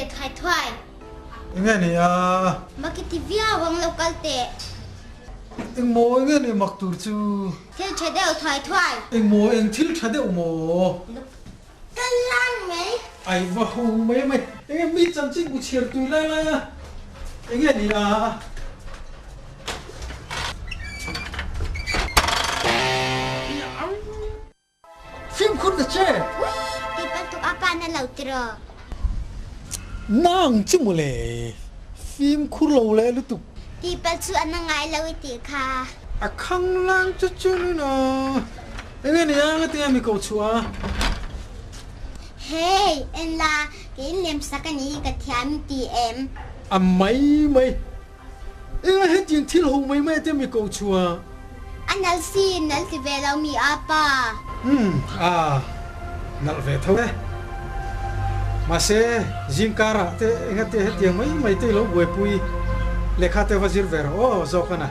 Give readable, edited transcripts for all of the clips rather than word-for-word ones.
teh thuai thuai. Enge ni a? Mak i ti viau ang lo kal teh. Engmaw enge ni mak tur chu? Thil tha deuh thuai thuai. Engmaw eng thil tha deuh maw? Lo kal lang mai. Ai va ho mai mai. Enge mi chanchin bu chhiar tui lai lai a? Enge ni a? Fimkhur ta che! Ui! Ti bantuk a pa na lo tiraw? Nang chu mawle, fimkhur lo leh lutuk. Ti pal chu a na ngai lo i tih kha. A khang lang chu chu ni na. Enge ni a ngatinge mi ko chhuah a? Hey! En la, kei in lem sak a nih hi ka thiam i ti em? A mai mai. Eng a hetiang thil ho mai mai te mi ko chhuah? A nalh si, nalh ti ve lo mi a pa. Umm a nalh ve tho e. Mahse zingkar ah te enga te hetiang mai mai te i lo buaipui lehkha te va zir ve rawh aw zawk a na.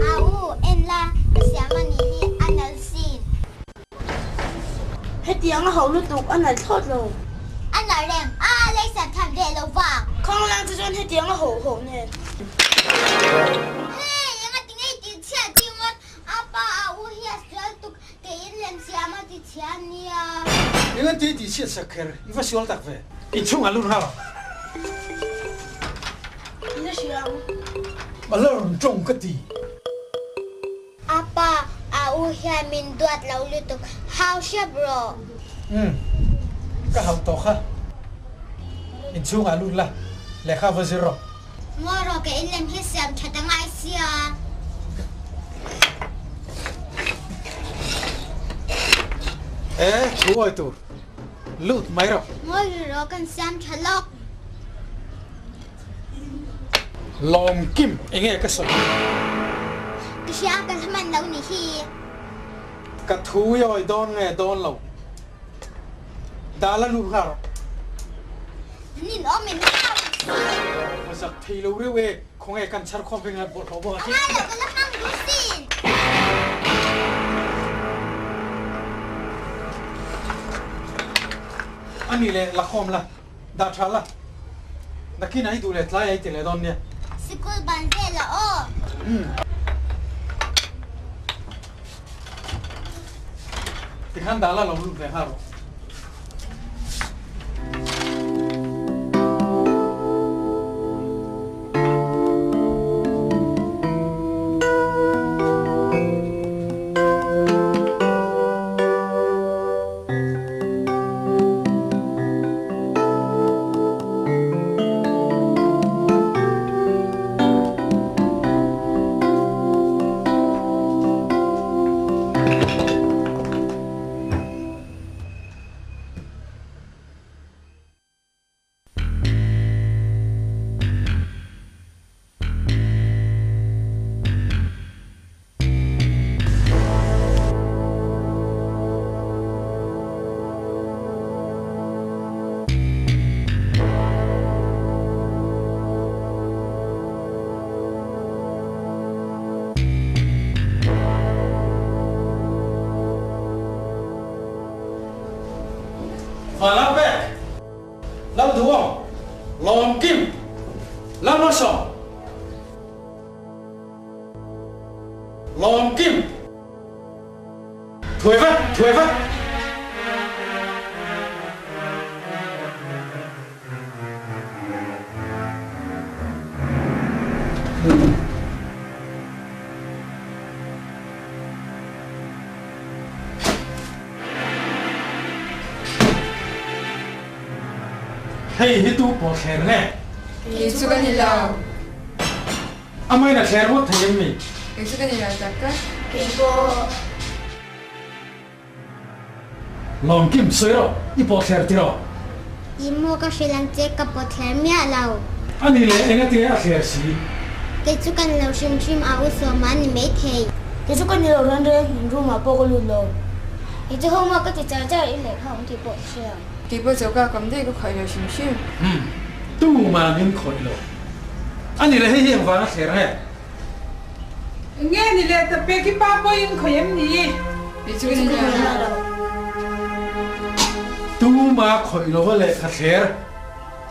A u, en la, ka siam a nih hi a nalh sin. Hetiang a ho lutuk, a nalh thlawt lo. A nalh reng, a leisa than ve lo vang. Khawnglang chu chuan hetiang a ho ho nen. Hey, engati nge i tih chhiat ding ngawt? A pa a u hi a sual tuk. Keiin lem siam a ti chhia nia. Engah ti ti chhiat sak kher i va sual tak ve. Inchhung a lut nghal ang. In a hria ang. A la rawn tawng ka ti. A pa a u hian min duat lo lutuk hau hrep rawh. Umm ka hauh tawh kha. Inchhung ah lut la lehkha va zir rawh. Ngaw rawh ka inlem hi siam that a ngai sia. E thu awi tur lut mai rawh. Ngawi ri rawh kan siam tha lawk. Lawm kim enge ka sawi. Ka hria ka hman lo ni hi. Ka thu i awi dawn nge dawn lo. Dal a lut nghal rawh. Nin awm in hau si. Va zak thei lo reuh e, khawnge kan chhar khawm veng ngat bawlhhlawh bawk a si. A ngai lo ka la hmang duh sin. A nih leh la khawm la, dah tha la. Nakin ah i duh leh tlai ah i ti leh dawn nia. Sikul ban vel a aw. Umm. Tikhan dah la lo lut ve nghal rawh. Vala pek, Lalduhawm, Lawmkim, Lalmalsawm, Lawmkim. Thuai vat, thuai vat. Hei hi tu pawh thler nge? Kei chu ka ni lo. Amahin a thler ngawt thei em mi? Kei chu ka ni lo tak tak. Kei pawh. Lawmkim sawi rawh, i pawh thler ti rawh. I maw ka hrilh ang che, ka pawh thler miah lo. A ni leh enga tinge a thler si? Kei chu kan lo hrim hrim a, u Sawma a ni maithei. Kei chu ka ni lo reng reng, in room ah pawh ka lut lo. Kei chu homework ka ti char char i lehkha awm tih pawh ka hre lo. Kei pawh choka kam daih ka khawih lo hrim hrim. Umm, tumah min khawih lo. A ni le, hei hi engvanga thler nge? Nge ni le ta pek i pa pawhin khawih em ni? Kei chu ka ni lo. Tumah khawih lo a lehkha thler.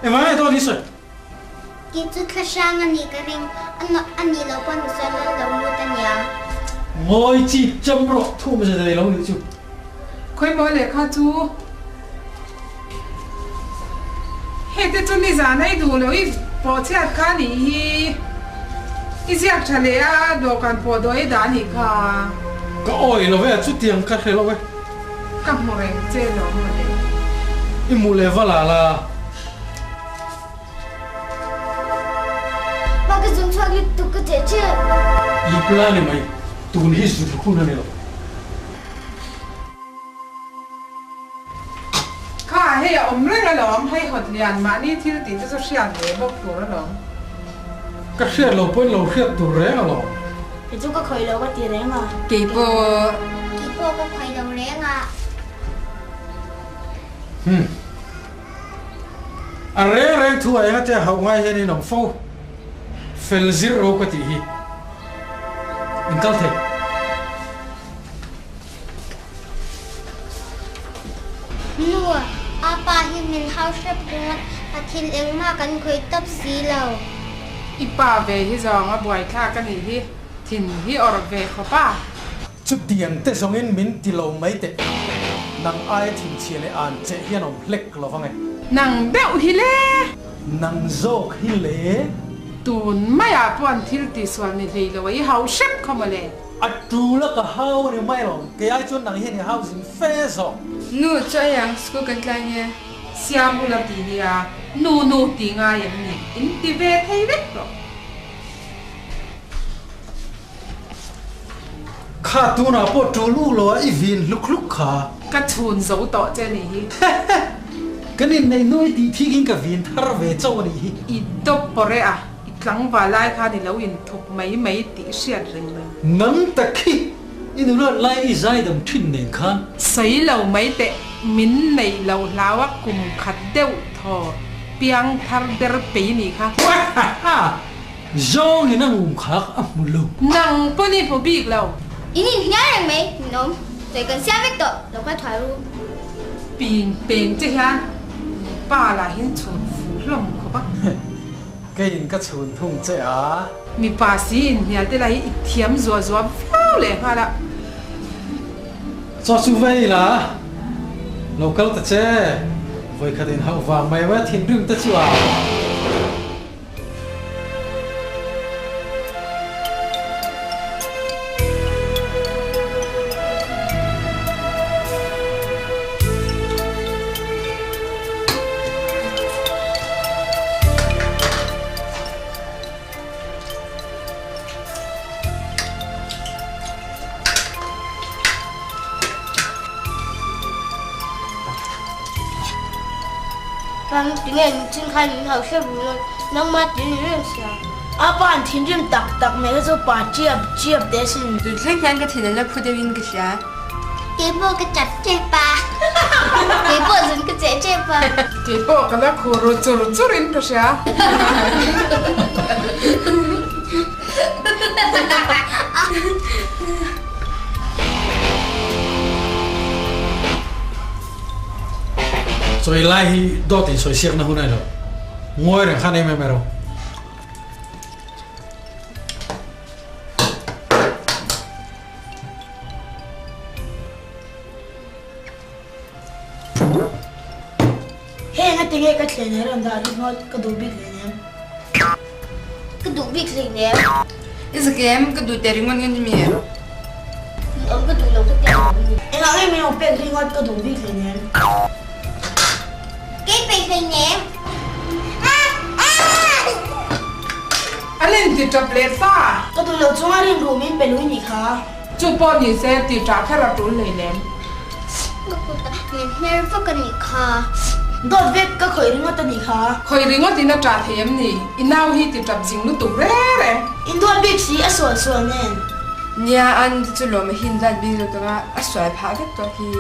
Engvanga nge dawn hi sawi? Kei chu thla hrang a nih ka ring, a nih loh pawn misual lal lo lut a nia. Ngawi chip cham rawh thum ze nei lo nih chu. Khawi maw lehkha chu hete chu nizan a i duh loh i pawh chhiat kha a nih hi i ziak tha leh a dawhkan pawh dawh i dah a nih kha. Ka awih lo e, chutiang ka hre lo e. Ka hmu reng che lo mawle. I hmuh leh va la la. Pa ka zun chhuak lutuk ka cheh cheh. I plan ni mai, tun hi zun hun a ni lo. Kha hei a awm reng alawm, hei hawt lian mahni thil tih te chu hriat ve bawk tur alawm. Ka hriat lo pawhin lo hriat tur reng alawm. Kei chu ka khawih lo ka ti reng a. Kei pawh. Kei pawh ka khawih lo reng a. Hum. A reng reng thu a enga te hauh ngai hian in awm fo. Fel zir ro ka tih hi. In kal thei. Nu, a pa hi min hau hrep ringawt a thil engmah kan khawih tawp si lo. I pa ve hi zawng a buaithlak a nih hi, thin hi awrh ve khawp a. Chutiang te zawngin min ti lo mai teh, nang aia thinchhia leh an che hian awm hlek lo vang e. Nang deuh hi le! Nang zawk hi le! Tun maiah pawh an thil tihsual ni hlei lo a, i hauh hrep kha mawle. A tul a ka hau a ni mai lo, kei ai chuan nang hian i hau zin fe zawk. Nu, chaw ei ang, school kan tlai nge? Siam ula ti nia, nu nu ti ngai em ni, in ti ve thei vek tawh. Kha tunah pawh tul u lo a i vin hluk hluk kha. Ka chhun zo tawh che ni hi. Hehe! Kan inneih nuai tih thikin ka vin thar ve chauh a nih hi. I dawp pawh reh a. I tlangval lai khan i lo inthup mai mai tih i hriat reng lo. Nang tak hi i nulat lai i zaidam thin nen khan. Sawi lo mai teh, min neih loh hlau a kum khat deuh thaw piang thar der pei nih kha. Hahaha! Zawngin a ngum khak a hmu lo. Nang pawn i hmu bik lo. In inhnial reng mai, min awm. Sawi kan siam vek tawh, lo kal thuai ru. Ping peng che hian pa lahin chhun fu hlawm khawp a. Keiin ka chhun thung che a. Mipa si inhnial te lah hi i thiam zuah zuah viau leh nghal a. Chaw chu vei la, lo kal ta che, vawikhat in hauh vang mai mai a thinrim te chu a. Pang tinge in chin khan in hau hrep ringawt nangmah ti ni reng sia. A pa an thinrim tak tak mai kha chu pa chiap chiap teh asin. Tun thleng hian ka thin an la phu deuhin ka hria. Keipawh ka chap tep a. Keipawh zun ka cheh tep a. Keipawh ka la khur ru chur chur in ka hria. Chawi lai hi dawt in sawi siakna hun a ni lo. Ngawi reng khan em em erawh. Heng a tinge ka thlen he rawn dah ringawt ka duh bik hleinem. Ka duh bik hleinem. I zakem ka duh teh ringawt nge ni mi? Ni awm ka duh lo ka teh lo ni. Engah nge min rawn pek ringawt ka duh bik hleinem. Kei peih hleinem. A len ti tap leh ta. Ka duh lo chunga rinru min pe lui nih kha. Chu pawh ni se ti tah kher a tul hleinem. Ka kutah min hmer vak a nih kha. Dawt vek ka khawih ringawt a nih kha. Khawih ringawt in a tah thei em ni? I nau hi ti tap zing lutuk reng reng. In duat bik si a sual sual nen. Nia an te chu lawm a hin zat bik lo tawng a, a sual phah vek tawh hi.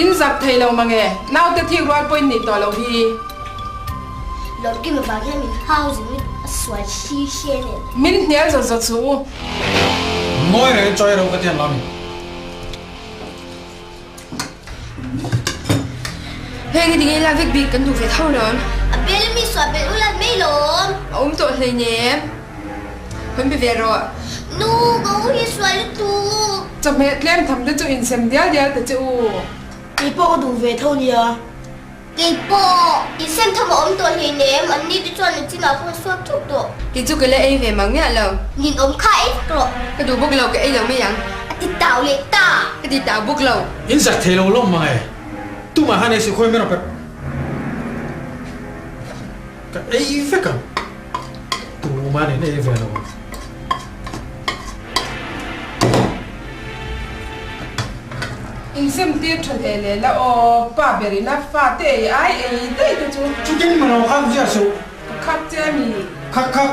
In zak thei lo mange, naute thik rual pawhin nih tawh lo hi. Lawmkima vang hian min hau zing in a sual hri hre nen. Min hnial zawt zawt suh u. Ngawi reng chawi ro ka tian lami. Heng hi tinge ila vek bik kan duh ve tho lawm. A bel mi suah bel ulat mai lawm. A awm tawh hleinem. Hawn be ve rawh. Nu, ka u hi sual lutuk. Chawhmeh tlem tham te chu insem dial dial ta che u. Kei pawh ka duh ve tho nia. Kei pawh insem tham a awm tawh hleinem, an ni te chuan an chinah pawh an suak thuk tawh. Kei chu ka la ei ve mang miah lo. Nin awm kha ei vek rawh. Ka duh bawk lo, ka ei lo mai ang. A ti tau leh ta. Ka ti tau bawk lo. In zak thei lo lawm mang e. Tumah han ei suh khawi mai rawh ka ei vek ang. Tumah nen ei ve lo ang. Insem tir tha hle leh la aw, pa ber ina fa te ei ai ei daih te chu. Chutin maw lo khan ziah suh. Ka khak che a mi. Khak khak,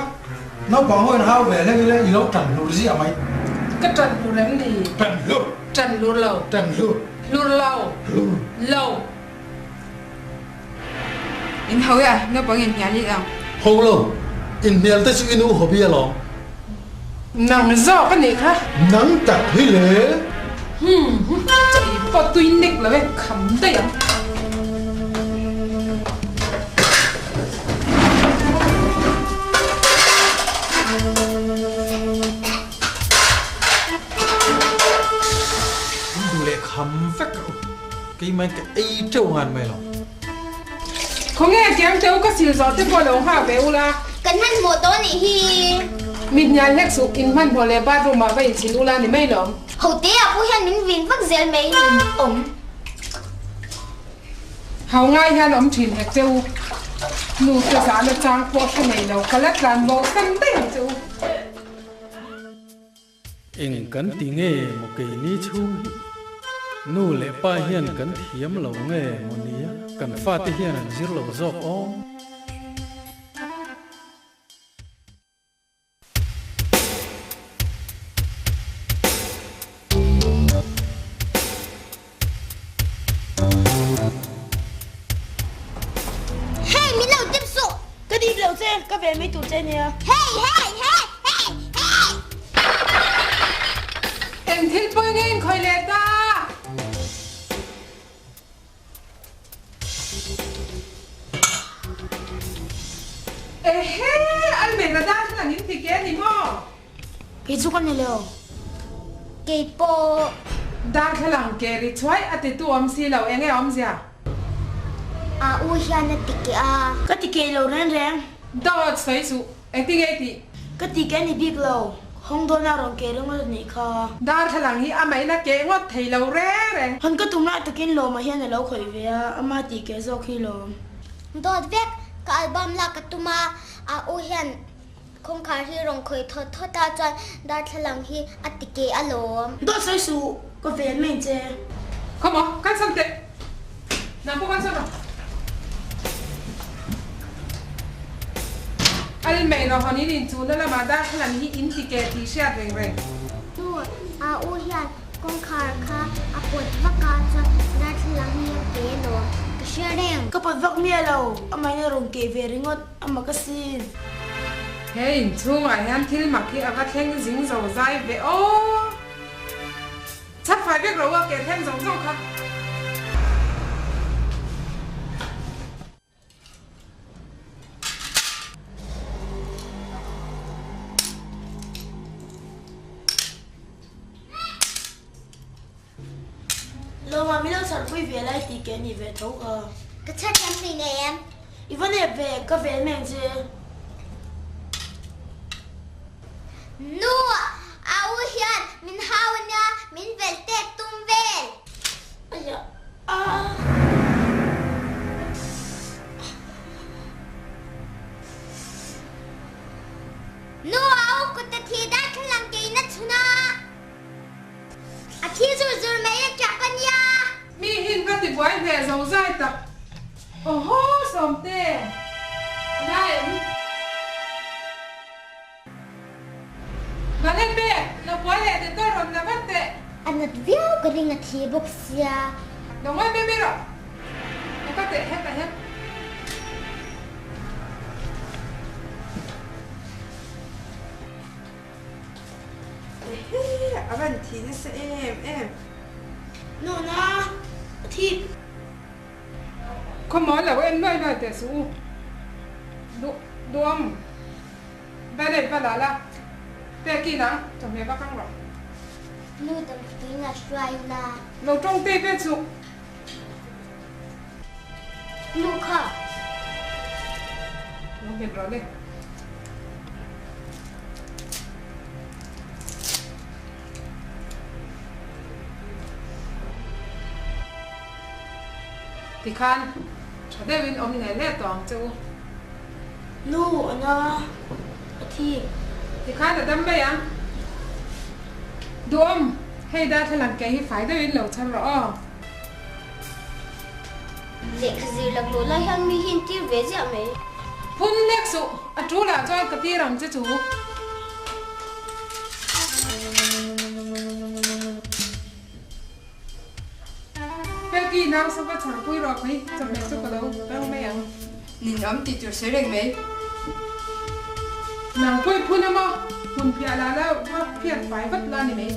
naupang ho in hau ve hlek ila i lo tan hlur ziah mai. Ka tan hlur em ni? Tan hlur. Tan hlur lo. Tan hlur. Hlur lo. Hlur. Lo. In ho e, naupang in hnial in ang. Ho lo, in hnial te chu i nu hobby alawm. Nang zawk a nih kha. Nang tak hi le. Humm, chaw i pawh tui nek lo e, kham daih ang. In duh leh kham vek a u. Keimah ka ei teuh ngan mai lo. Khawnge kiang teuh ka sil zawh te pawh lo nghak ve ula. Kan hmanhmawh tawh anih hi. Mi hnial hlek suh, in hmanhmawh leh bathroom ah va inchhin ula ni mai lawm. Hote ah pawh hian min vin vak zel mai awm. Hau ngai hian awm thin hek che u. Nu te zahna chang pawh hre nei lo, ka la tlan bo san daih ang che u. Eng kan ti nge maw keini chhung hi? Nu leh pa hian kan thiam lo nge maw nia? Kan fate hian an zir lo zawk aw. Hey, min lo dip suh! Ka dip lo che, ka vel mai tur che nia. Hey, hey, hey, hey, hey! Eng thil pawi nge in khawi leh ta? Ehe, Almena dan hlan in ti ke a ni maw? Kei chu ka ni lo. Kei pawh. Darthlalang ke ri chhuai a titu awm si lo, enge awmzia? A u hian a ti keh a. Ka ti keh lo reng reng. Dawt sawi suh, engti nge i tih? Ka ti keh ni bik lo, hawng dawn a rawn keh ringawt a nih kha. Darthlalang hi a main a keh ngawt thei lo reng reng. Hawn ka tum lai takin Lawma hian a lo khawih ve a, ama tih keh zawk hi lawm. Dawt vek, ka album lak ka tum a, a u hian Kawngkhar hi rawn khawih thawt thawt a chuan darthlalang hi a ti keh alawm. Dawt sawi suh, ka vel mai che. Come on, kan sam teh. Nang pawh kan sam rawh. Al mai rawh hawn in inchuna lamah darthlalang hi in ti keh tih hriat reng reng. Nu, a u hian kawngkhar kha a pawt vak a chuan darthlalang hi a ke alawm. Ka hria reng. Ka pawt vak miah lo, amahin a rawn keh ve ringawt. A mak asin. He inchhungah hian thil mak hi a va thleng zing zo zai ve aw. Chhak fai vek ro a keh thleng zawng zawng kha. Lawma min lo chharpui ve lai tih ke ni ve tho ka. Ka chhar thiam hlei nei em? I va nep ve, ka vel mai ang che. Nu, a u hian min hau ania, min vel tek tum vel. Aya ah. Nu, a u kut a thi darthlalang kein a chhun a. A thi zur zur mai a tap a nia. Mi hin va ti buai hneh zo zai tak. Awhaw Sawmte! Nai em? Valet pek, lo puai leh Dettol rawn la vat teh. A nat viau ka ring a thi bawk sia. Lo ngawi mai mai rawh. Lo ka teh hetah hian. Ehe, a van thi nasa em em. Nuna, a thip. Khawmaw lo en luai luai teh suh u. Duh duang Violet va la la, Peki nang chawhmeh va kang rawh. Nu dam tuin a hruai la. Lo tawng tei ve suh. Nu kha. Lo nghet rawh le. Tikhan tha deuhin awm hle hle tawh ang che u. Nu a na a thi. Tikhan a dam mai ang. Duhawm, hei darthlalang ke hi fai deuhin lo chhar rawh aw. Lehkha zir lak luh lai hian mi hi in tir ve ziah mai. Phun lek suh, a tul ah chuan ka tir ang che chu. Peki nau sava chhangpui rawh mai chawhmeh chu ka lo kal mai ang. Nin awm tih tur sawi reng mai. Nang pawh i phun a maw? Hmun phiah la la va phiat fai vat la ni mai.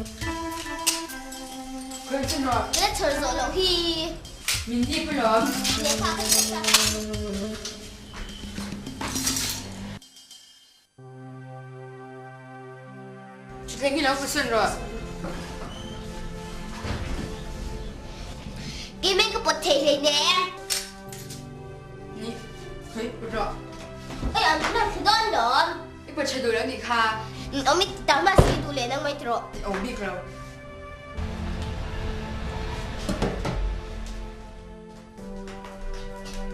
Khawi chu rawh. Ka la chhawr zawh loh hi. Min dip alawm. Lehkha ka chhawr sa. Thuthleng hi lo fuhsan rawh. Keimah ka pawt thei hleinem. Ni, khawi pawt rawh. Oi, an thil thlu dawn lawm. I pawt tha duh lo nih kha. Awm i ti tam a, si duh leh nang mai ti rawh. Awm bik lo.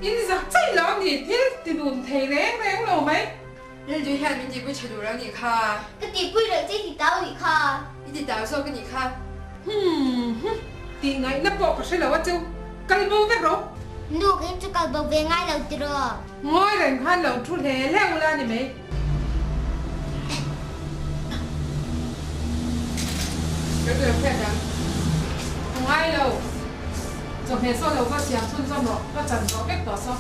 In zak chaih lo a ni, thil ti dun thei reng reng lo mai. Rilru hian min tihpui tha duh lo nih kha. Ka tihpui reng che i ti tau nih kha. I ti tau zawk a nih kha. Humm hum, tih ngaihna pawh ka hre lo a chu, kal bo vek rawh. Nu, ka in chu kal bo ve ngai lo tiraw? Ngawi reng khan lo thu hle hle ula a ni mai. Ka duh hriat ang. Ka ngai lo. Chawhmeh saw lo va siam chhun zawm rawh. Ka chan zawh vek tawh saw.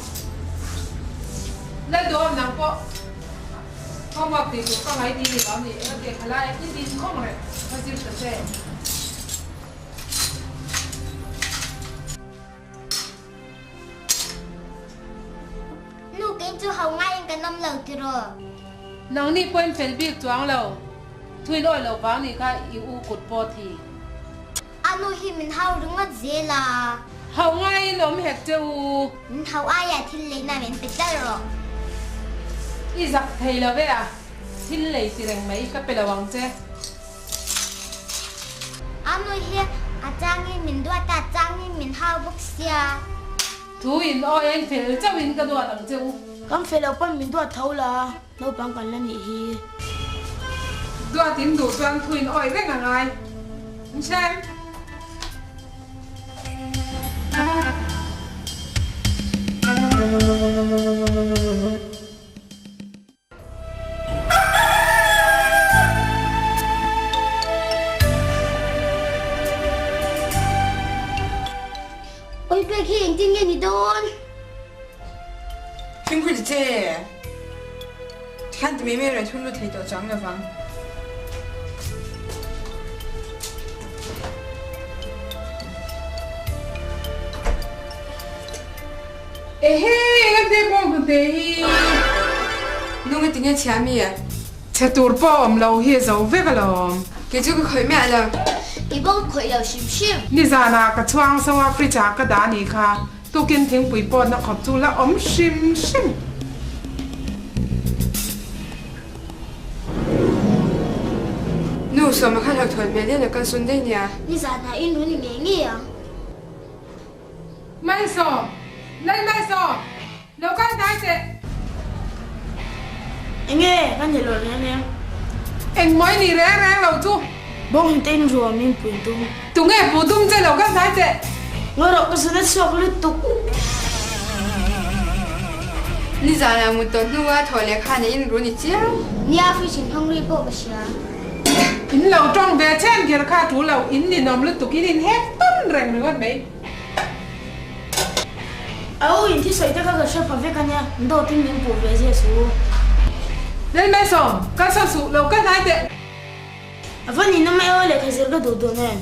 Lalduhawm nang pawh homework tih tur ka ngai ti ni lo ni. Eng a ti khalai i din khawng reng ka zir ta che. Nu kei chu ho ngaiin kan awm lo tiraw? Nangni pawhin fel bik chuang lo, thuin awi lo vang nih kha i u kut pawh thi. A nu hi min hau ringawt zel a. Hau ngaiin awm hek che u. Min hau aia thil leina min pe tlat rawh. I zak thei lo ve a, thil lei ti reng mai ka pe lo ang che. A nu hi a changin min duat a, a changin min hau bawk sia. Thu in awi a in fel chauh in ka duat ang che u. Kan fel lo pawn min duat tho la, naupang kan la nih hi. Duat in duh chuan thu in awi reng a ngai. Nchem. Oi pek hi engtin nge ni dawn? Fimkhur ti che. Tikhan ti mai mai rawn thun lut thei tawh chuang lovang. Ehe, enga te pawh hnute hi. Nunga tinge chhia mi? Chhe tur pawh awm lo hi a zo vek alawm. Kei chu ka khawih miah lo. Kei pawh ka khawih lo hrim hrim. Nizanah ka chhuang so a fridge ah ka dah anih kha. Tukin thingpui pawhna khawp chu la awm hrim hrim. Nu, Sawma kha hlauhthawn hmel hian a kalsawn daih nia. Nizanah i nu ni ngei ngei ang. Malsawm! Lal Malsawm! Lo kal hnai teh! Enge ka ni lo reng reng? Engmaw i nih reng reng lo chu? Bawng te in ruam in pui tum. Tunge pu tum che lo kal hnai teh? Ngaw rawh ka zun a chhuak lutuk. Nizanah mut tawh hnua thaw leh khan a in run i chiang. Nia fridge in hawng ri pawh ka hria. In lo tawng ve chen kher kha a tul lo, in ninawm lutuk in inhek tawn reng ringawt mai. A u in thisawi te kha ka hre pha vek a nia, dawt in min puh ve zia su. Lalmalsawm, kalsawn suh, lo kal hnai teh. A va ninawm e aw lehkha zir ka duh dawn em?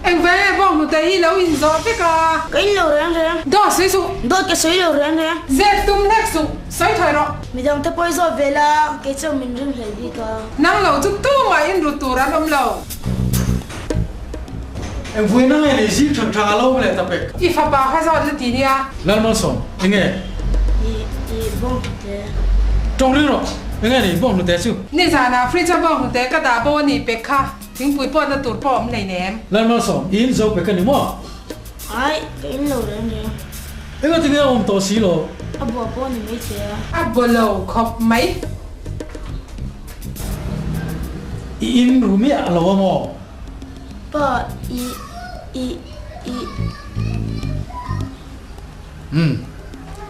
Eng ve nge bawng hnute hi lo in zawh vek a? Ka in lo reng reng. Dawt sawi suh. Dawt ka sawi lo reng reng. Zep tum hlek suh, sawi thawi rawh. Midang te pawh i zawt ve la, kei chuan min ring hlel bik a. Nang lo chu tumah in rut tur an awm lo. Eng vuina nge ni zing thang thang a lo awm leh ta pek. I fapa kha zawt la ti nia. Lalmalsawm, enge? I, i bawng hnute. Tawng ring rawh, enge ni bawng hnute chu? Nizanah fridge a bawng hnute ka dah bo a ni pek kha, thingpui pawhna tur pawh awm hleinem. Lalmalsawm, i in zo pek a ni maw? Ai, ka in lo reng reng. Enga tinge a awm tawh si lo? A bua pawh a ni maithei a. A bua lo khawp mai. I in ru miah lo a maw? Pa, i, i, i. Umm,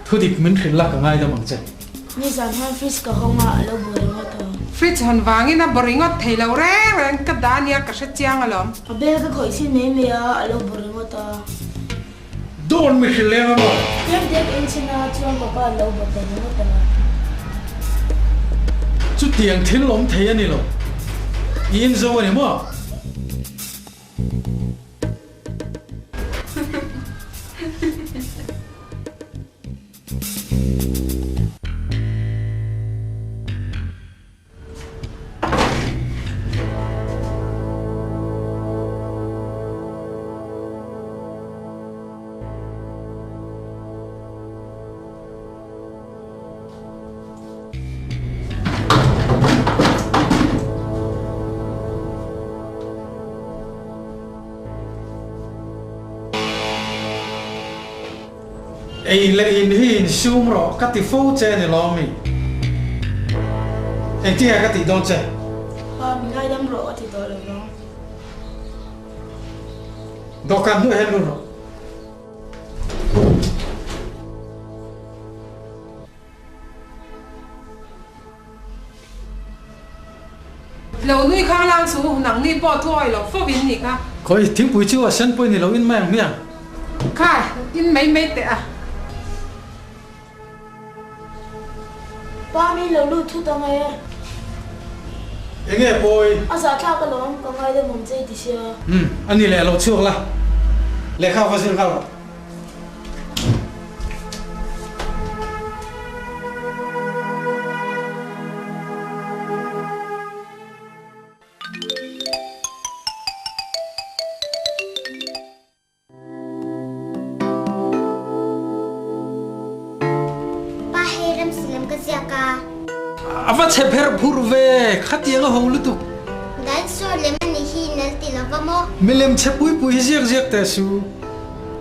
thudik min hrilh la ka ngaidam ang che. Nizan hian fridge ka hawng a, a lo bu ringawt a. Fridge hawn vangin a bu ringawt thei lo reng reng, ka dah ania ka hre chiang alawm. A bel ka khawih sin mai mai a, a lo bu ringawt a. Dawn mi hrilh leng a maw? Tlem te ka inchhin a, chuan ka pa a lo bu ta ringawt a. Chutiang thil awm thei a ni lo. I inzo a ni maw? Ei leh in hi insum rawh ka ti fo che ni lo mi? Engtinge ka tih dawn che? Pa, mi ngaidam rawh a ti tawh lo vang. Dawhkan hnuai hian lut rawh. Lo nui khang lang chu nangni pawh thu awih loh fo in nih kha. Khawi thingpui chu a sen pawh i ni lo in mai ang hmiang. Kha in mai mai teh a. Pa min lo lut thut ang e. Enge pawi? A zahthlak alawm, ka ngaidam awm che i ti sia. Umm, a ni leh lo chhuak la. Lehkha va zir nghal rawh. Pa hei ramsilam ka ziak a. A va chhe pherh phurh ve, khatiang a ho lutuk. Dinosaur lem a nih hi nal ti lo va maw? Milem chhe pui pui hi ziak ziak teh su.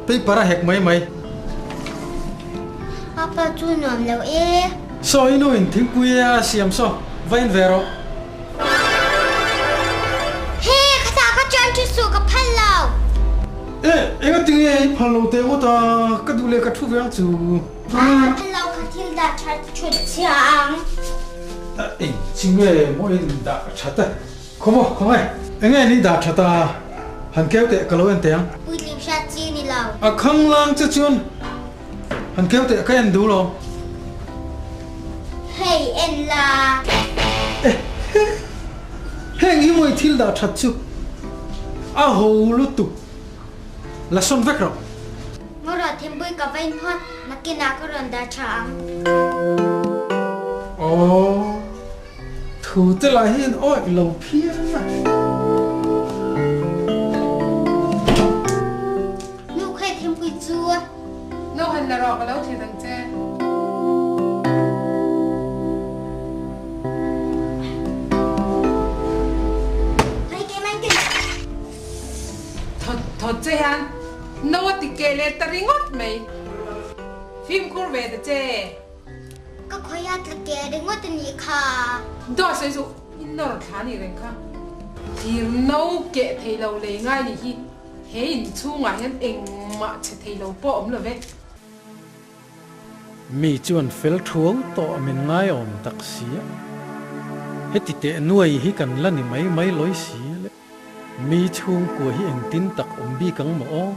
Paper a hek mai mai. Papa chu nuam lo e. Saw i nu in thingpui a siam saw, va in ve rawh. He, khatah ka chuan thu suh ka phal lo. E, enga tinge i phal lo teh ngawt a, ka duh leh ka thu ve ang chu. Ka phal lo, ka thil dah that thut chhia ang. Eng chi nge maw in dah that a? Khaw maw, khaw nge? Enge ni dah that a, han keu teh ka lo en teh ang. Puitling hriat chi ni lo. A khanglang che chuan han keu teh ka en duh lo. Hei en la. Eh he, heng hi maw i thil dah that chu a ho lutuk, la sawn vek rawh. Maw rawh thingpui ka va in phawt, nakinah ka rawn dah tha ang. Aww. Thu te lah hi an awih lo phian a. Nu khawi thingpui chu. No han la rawh ka lo thlit ang che. Hei keimah in ka Thawt thawt che hian no a ti keh leh ta ringawt mai. Fimkhur ve ta che. Ka khawiha tla ke ringawt a nih kha. Dawt sawi chu i nawr thla a nih reng kha. Thir no keh thei lo lei ngai nih hi he in chhungah hian engmah chhe thei lo pawh a awm lo ve. Mi chuan fel thuau tawh min ngaiawm tak si a. Heti teh nuai hi kan la ni mai mai lawi si le. Mi chhungkua hi engtin tak awm bik ang maw aw?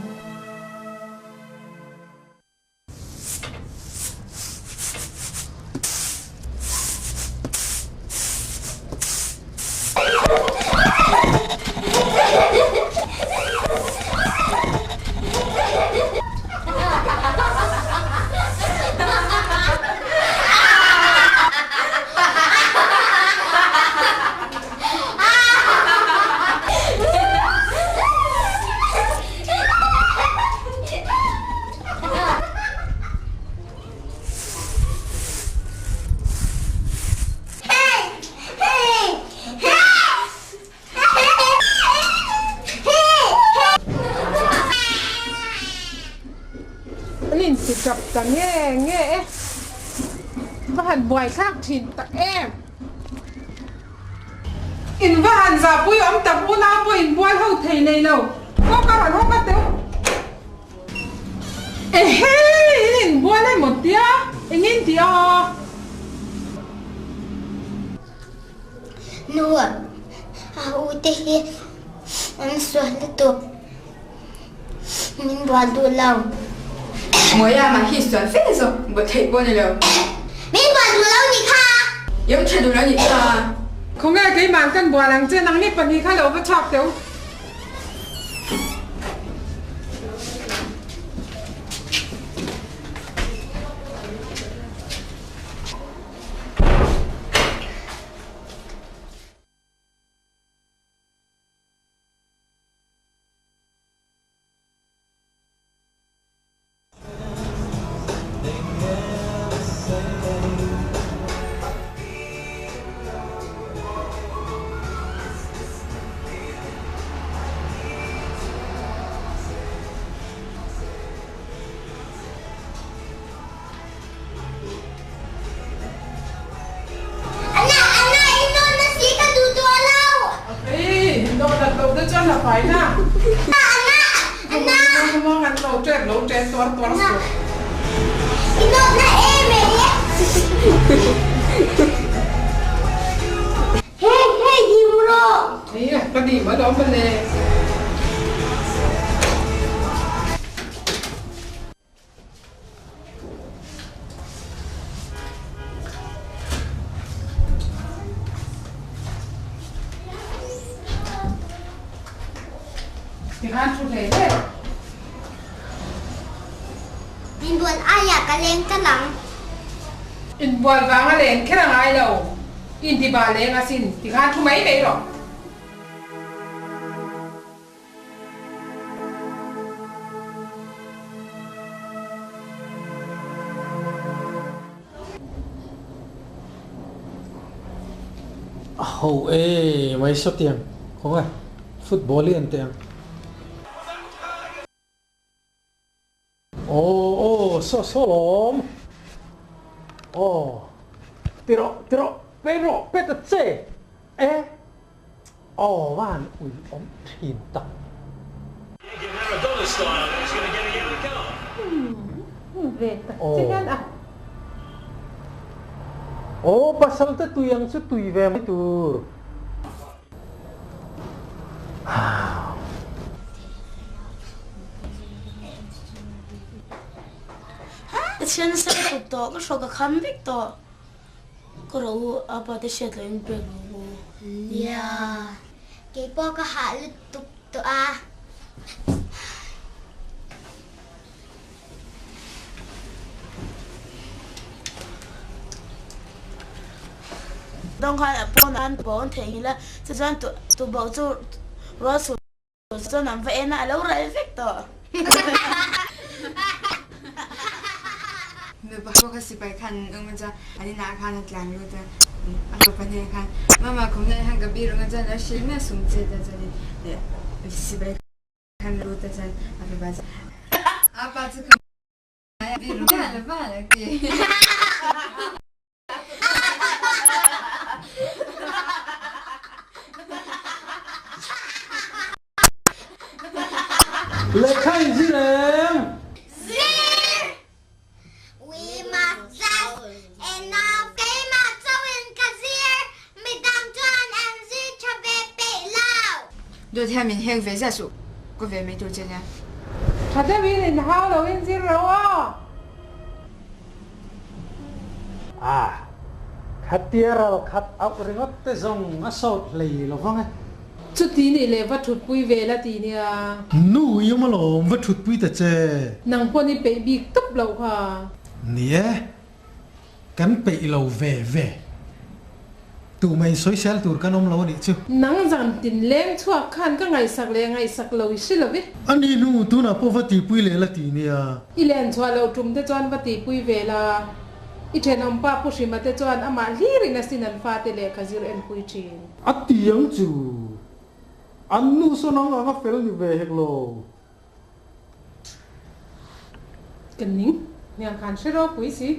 An inti tap ta nge nge e. Va han buai thlak thin tak em. In va han zahpui awm tak unau pawh in bual ho thei nei lo. Aw ka rawn hawk a teu. Ehe in inbual emaw tia engin ti a? Nu a u te hi an sual lutuk min bual duh lo. Mawia mah hi sual fe zawk bual theih pawh a ni lo. Min bual duh lo nih kha. Iam tha duh lo nih kha. Khawnge keimah kan bual ang che nangni pahnih kha lo va chhuak teu. Anna, Anna, i nawna si ka duh tawh lo. Ei, nawna lo te chuan a fai na. Anna, Anna. Muang an lo ṭep lo ṭe tuar tuar suh. I nawna em e. Hei, hei, dim rawh. Ei, ka dim alawm mawle. Tikhan thu hlei hle. Inbual aiah ka leng tal ang. Inbual vanga len kher a ngai lo. Intiba leng asin tikhan thu mai mai rawh. A ho e mai sawtiang khawngaih football hi an teh ang. Aw aw saw saw lawm aw ti rawh ti rawh pe rawh pe ta che e aw van ui awm thin tak. Aw pasal te tui ang chu tui ve mai tur. Ka thian nasa ka tawp tawh, ka hrawk ka kham vek tawh. Ka ro u, apa te hriat loh in break ro u. Nia, keipawh ka hah lutuk tawh a. Dawng khan a pawn an pawn theihnghilh a, chuchuan tuboh chu rual chhun chuan an va en a, a lo ral vek tawh. Mipa ho kha sipai khan an awm a chuan an inah khan a tlan lut a, a fapa hnenah khan mama khawmna hian ka biru ang a chuan a lo hrilh miah sum che ta chuan sipai Kan lut a chuan a fapa chu a pa chu ka biru miah lo va a ti. Lehkha in zir em? Zir! We must just enough Keimah chauhin ka zir, midang. Dawt hian min hek ve ziah suh ka ve mai tur che nia. Tha deuhin in hau lo in zir ro aw. A, khatia ral khat auh ringawt te zawng a sawt hlei lo vang e. Chuti nih leh va thutpui ve la ti nia. Nu i awm alawm va thutpui ta che. Nang pawn i peih bik tawp loh kha. Ni e, Kan peih lo ve ve. Tu mai sawisel tur kan awm lo a nih chu. Nang zan tin leng chhuak khan ka ngaihsak leh ngaihsak lo i hre lo ve. A ni hnu tunah pawh va tihpui leh la ti nia. I len chhuah loh tum te chuan va tihpui ve la. I thenawm pa Pu Hrima te chuan amah hlirin asin an fate lehkha zir enpui thin. A ti ang chu. An nu sawn ang anga fel ni ve hek lo. Ka ning hniang khan hre ropui si.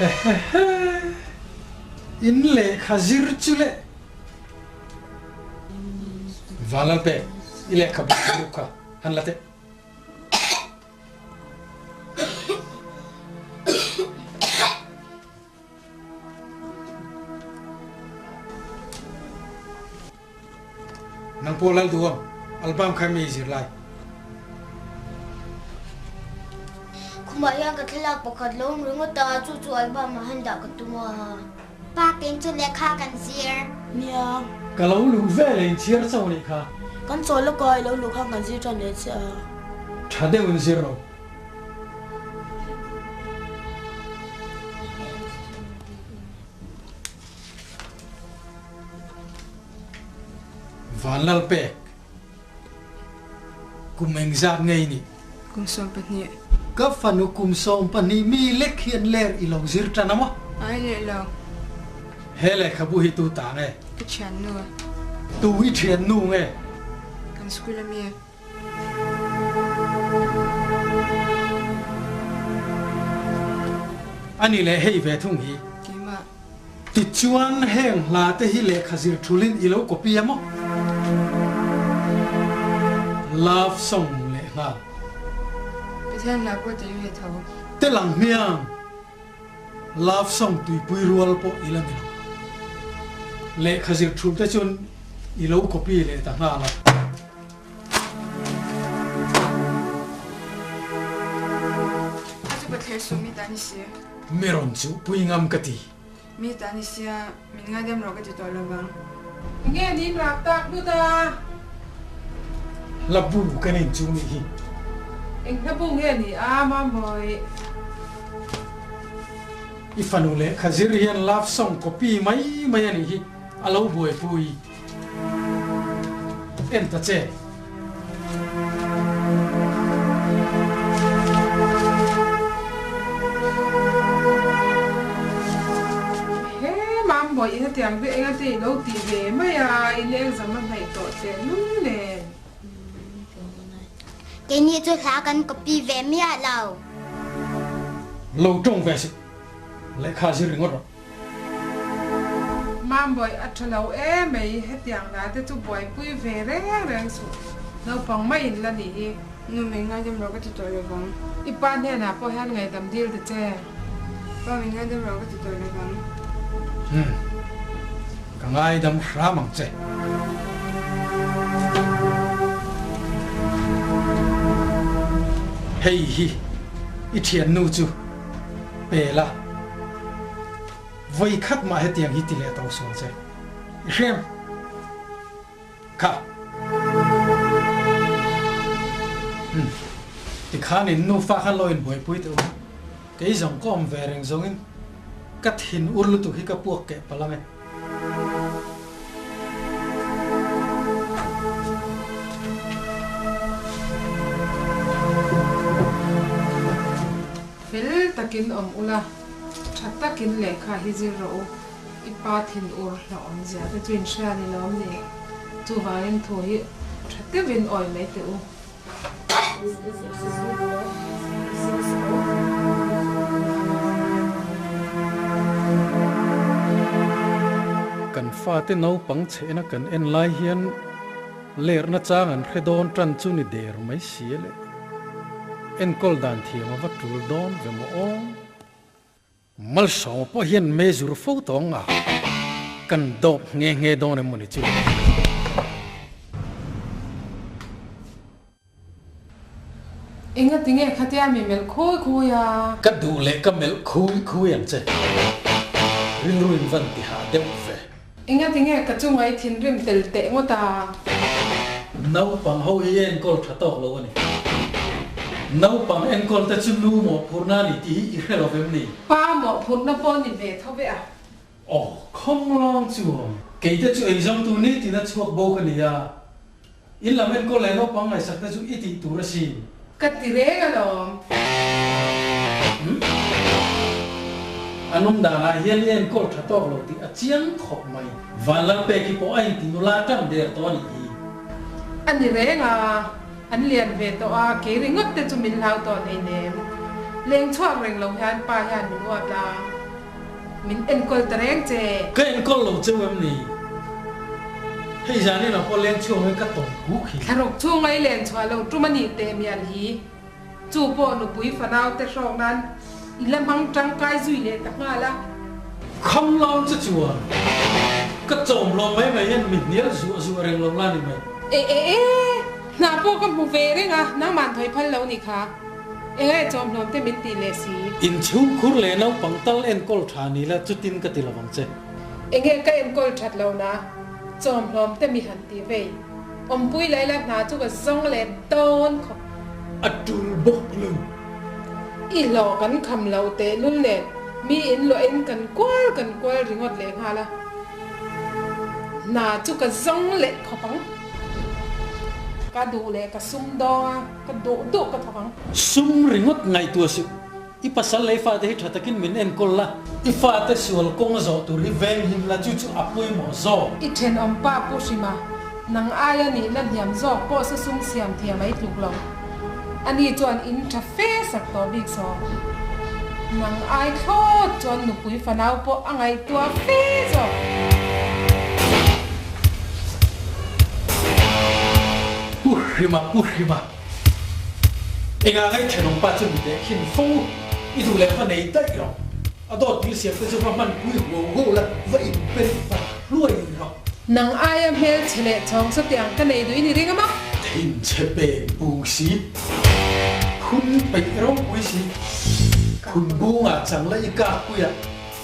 Hehehe, in lehkha zir chu le. Vanlalpe, i lehkha bu chu kha han la teh. Nang pawh lal duh ang, album kha mi zir lai. Khumah hian ka thlalak pakhat lo awm ringawt a, chu chu album ah han dah ka tum a. Pa keng chu lehkha kan zir. Nia. Ka lo luh ve leh inchhiar chauh anih kha. Kan chawl lawk a, i lo luh khan kan zir tan leh che a. Tha deuh in zir lo. Vanlalpek, kum engzat ngei nih? Kum 12. Ka fanu kum 12 mi lek hian ler i lo zir tan a maw? Ai leh lo. He lehkhabu hi tu ta nge? Ka thiannu. Tu i thiannu nge? Kan school a mi. Ani leh hei ve thung hi. Keimah. Tichuan heng hla te hi lehkha zir thulin i lo copy a maw? Love song leh nghal. Pathian hla pawh tel ve tho. Tel ang hmiang. Love song tuipui rual pawh i la ni lo. Lehkha zir thul te chuan i lo copy leh ta nghal a. A chu Pathian su mi ta ni si. Mi rawn chu pui ngam ka ti. Mi ta ni sia, min ngaidam rawh ka ti tawh lo vang. Nge nin rak tak lut a? Hla bu kan in chu nih hi. Eng hla bu nge ni a Mambawi? I fanu lehkha zir hian love song copy mai mai a nih hi a lo buaipui. En ta che. He Mambawi in hetiang ve enga te i lo tih ve mai a, in exam a hnaih tawh teh lul nen. Keini chu hla kan copy ve miah lo. Lo tawng ve suh. Lehkha zir ringawt rawh. Mambawi a tha lo em mai, hetiang hna te chu buaipui ve reng reng suh, naupang mai in la nih hi. Nu min ngaidam rawh ka ti tawh lo vang. I pa hnenah pawh hian ngaihdam dil ta che. Pa min ngaidam rawh ka ti tawh lo vang. Umm, ka ngaidam hram ang che. Hei hi i thiannu chu pe la. Vawi khat mah hetiang hi ti leh tawh sual che. I hrem kha. Umm. Tikhan in nufa khan lo inbuaipui teh u. Kei zawng ka awm ve reng zawngin ka thin ur lutuk hi ka puak keh palh ang e. Fel takin awm ula, tha takin lehkha hi zir rawh u, i pa thinur hlauhawm zia te chu in hria ni lawm ni? Chuvangin thu hi Tha deuhin awi mai teh u. Kan fate naupang chhehna kan en lai hian lerhna chang an hre dawn tan chu ni der mai si a le. Enkawl dan thiam a va tul dawn ve maw aw. Malsawma pawh hian mezur fo tawng a, kan dawp nghe nghe dawn em mawni chu. Enga tinge khatia mi melh khui khui a? Ka duh leh ka melh khui khui ang che. Rilru in van ti hah deuh ve. Enga tinge ka chunga i thinrim tel teh ngawt a? Naupang ho hi enkawl tha tawk lo a ni. Naupang enkawl te chu nu mawhphurhna a ni tih hi i hre lo vem ni? Pa mawhphurhna pawh ni ve tho ve a. Aw, khawmlawng chuan keite chu eizawngtu nitin a chhuak bo ka ni a. In lam enkawl leh naupang ngaihsak te chu i tih tur asin. Ka ti reng alawm. Umm. A nung danah hian i enkawl tha tawk lo tih a chiang khawp mai. Vanlalpeki pawh a inti nula tan der tawh a nih hi. A ni reng a, an lian ve tawh a, kei ringawt te chu min hlau tawh hleinem. Leng chhuak reng lo hian pa hian min uap la. Min enkawl ta reng che. Ka enkawl lo cheu em ni? Hei zanin ah pawh leng chhuak in ka tawm kuk hi. Thlaruk chhunga i len chhuah lo tum a nih teh mial hi. Chu pawh nupui fanau te hrawk nan i la hmang tangkai zui leh ta nghal a. Kham lam che chuan ka chawm lawm mai mai hian mi hnial zuah zuah reng lo la ni mai. E e e, hna pawh ka hmu ve reng a, nangman thawi phal lo ni kha. Enge chawmhlawm te min tih leh si? Inchhungkhur leh naupang tal enkawl tha ni la chutin ka ti lovang che. Enge ka enkawl that lo na chawmhlawm te mi han ti vei. Awmpui leh la hna chu ka zawng leh dawn khawp. A tul bawk lo. I hlawh kan kham lo teh lul nen mi in luah in kan kual kan kual ringawt leh nghal a. Hna chu ka zawng leh khawp ang. Ka duh leh ka sum dawng a. Ka duh duh ka thawk ang. Sum ringawt ngaihtuah suh. I pasal leh i fate hi tha takin min enkawl la. I fate sual kawng a zawh tur hi venghim la, chu chu a pawimawh zawk. I thenawm pa Pu Hrima, nang aia nihna hniam zawk pawh sa sum siam thiam a i tluk lo. Ani chuan in tha fe sak tawh bik saw. Nang ai thlawt chuan nupui fanau pawh a ngaihtuah fe zawk. Pu Hrima, Pu Hrima, engah ngai thenawm pa chu mi teh khin fo, i duh leh va nei daih rawh. A dawt thil siam te chu va hman pui huau huau la, va in pen fat hluai rawh. Nang aia hmel chhe leh chhawng sawtiang ka nei duh i ni ring a maw? Thinchhe peng pung si, phun peih ropui si, phun bungah chang la i kak pui ah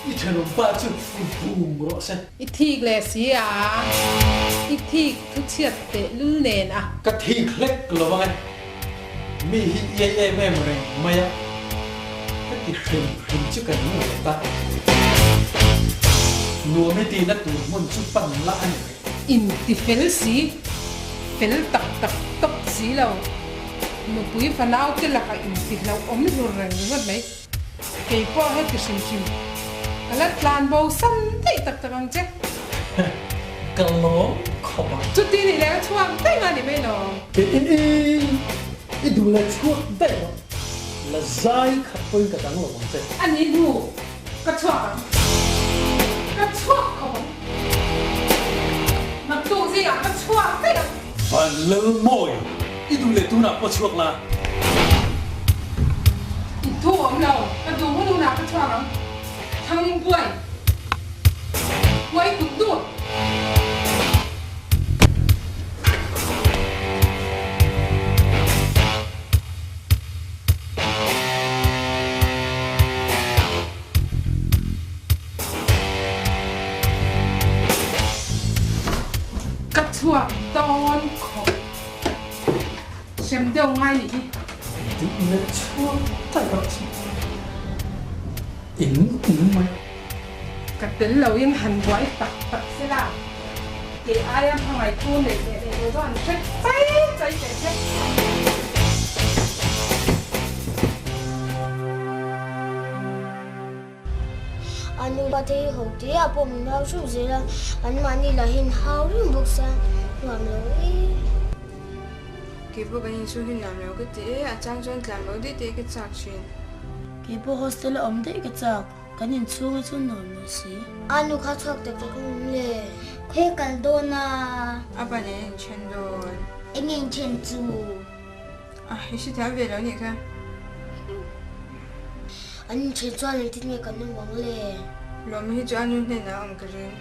i thenawm pa chu i vung rawh se. I thik leh si a, i thik thu chhiat teh lul nen a. Ka thik hlek lo ang e, mi hi iai em em reng mai a, ka ti hrim hrim chu ka ning ve ta. Nuam i tihna tur hmun chu pan la a ni mai. Inti fel si, fel tak tak tawp si lo, nupui fanau te lakah inti hlauhawm hlur reng ringawt mai. Kei pawh heti hrim hrim ka la tlan bo sam daih tak tak ang che. Ka lawm khawp ang. Chuti nih leh ka chhuak daih nga ni mai lo. I duh leh chhuak daih rawh. La zai khat pawhin ka dang lo ang che. A ni hnu ka chhuak ang. Ka chhuak khawp ang. Naktuk zingah ka chhuak daih ang. Van Lalmawi, i duh leh tunah pawh chhuak la. I thu awm lo, ka duh hun hunah ka chhuak ang. Thang buai, buai kut dut. Ka chhuak dawn khawp. Hrem deuh ngai nih hi. Duh leh chhuak daih rawh chu. In um mai. Ka tel lo in han buai tak tak se la. Kei aia hmangaihtu neih leh neih lo chu an hre chai chai teh che. A nu pa te hi ho te ah pawh min hau hreuh zel a, anmahni lahin hau reng bawk sia nuam lo e. Keipawh kan inchhung hi nuam lo ka ti e, a chang chuan tlan bo daih te ka chak thin. Keipawh hostel a awm daih ka chak, kan inchhung hi chu nuam lo si. A nu kha chhuak tak tak awm le. Khawi kal dawn a? A pa nen a inthen dawn. Enge inthen chu? A, i hrethiam ve lo nih kha. An inthen chuan engtin nge kan awm ang le? Lawm hi chu a nu hnenah a awm ka ring.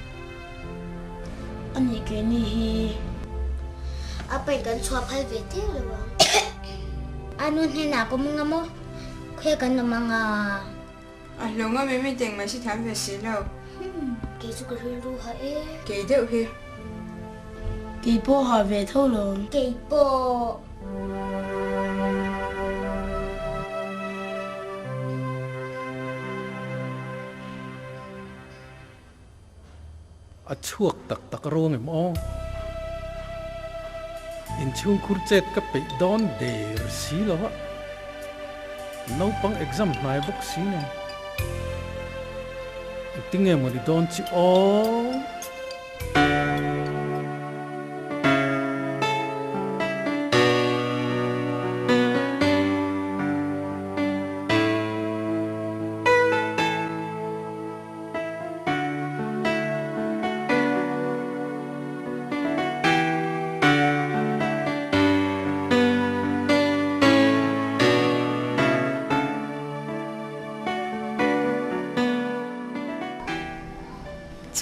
A nih keini hi. A pain kan chhuah phal ve teuh lo ang. A nu hnenah ka awm anga maw? Khawi kan awm anga? A hlawh ngam em i teng mai hrethiam ve si lo. Kei chu ka rilru ha e. Kei deuh hi. Kei pawh ha ve tho lo. Kei pawh. A chhuak tak tak ruang em aw? Inchhungkhur chet ka peih dawn der si lo a, naupang exam hnai bawk si nen engtinge maw ni dawn chi aw?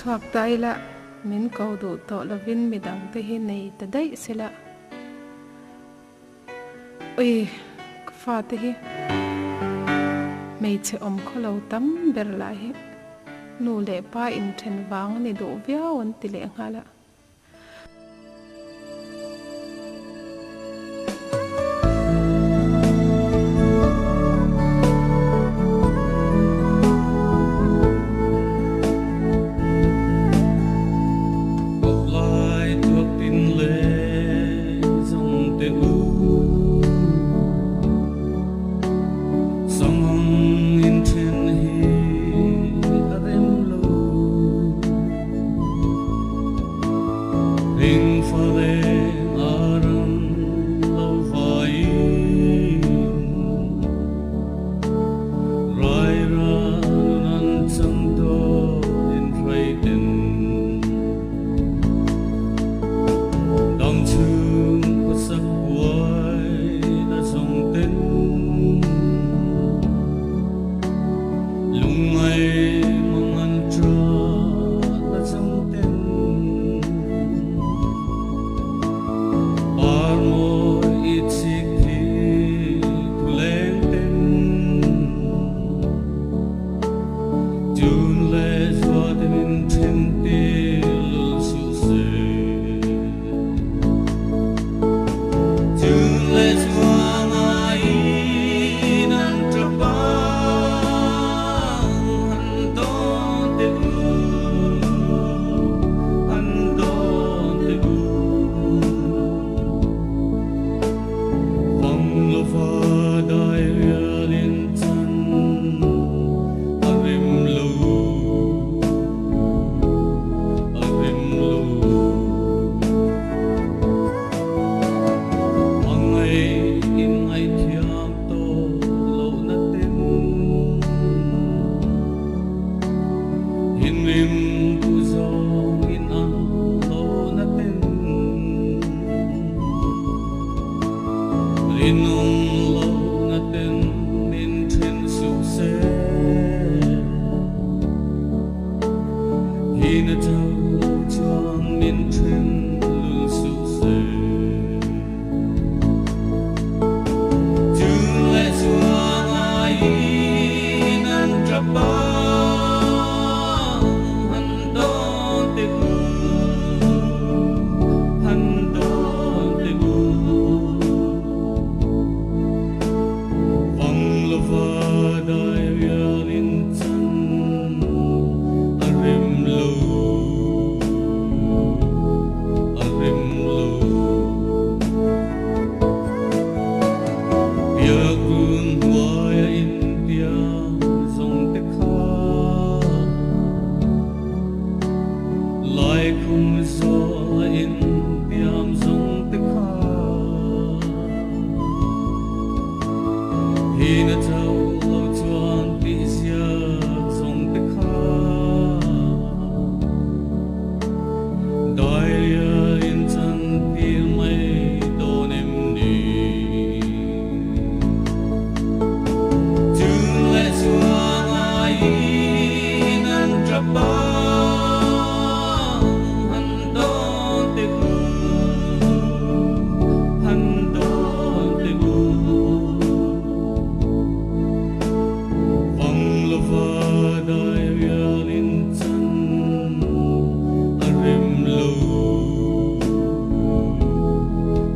Chhuak ta ila, min ko duh tawh lovin midang te hi nei ta daih sela. Ui, ka fate hi hmeichhe awm khaw lo tam ber lah hi nu leh pa inthen vang a ni duh viau an ti leh nghal a. Thihna chauh lo chuan tih ziak zawng te kha Dairia in chan tir mai dawn em ni? Chun leh chuan aiin an tap a, han dawn teh u, han dawn teh u. Vang lova dai rialin chan a rem lo,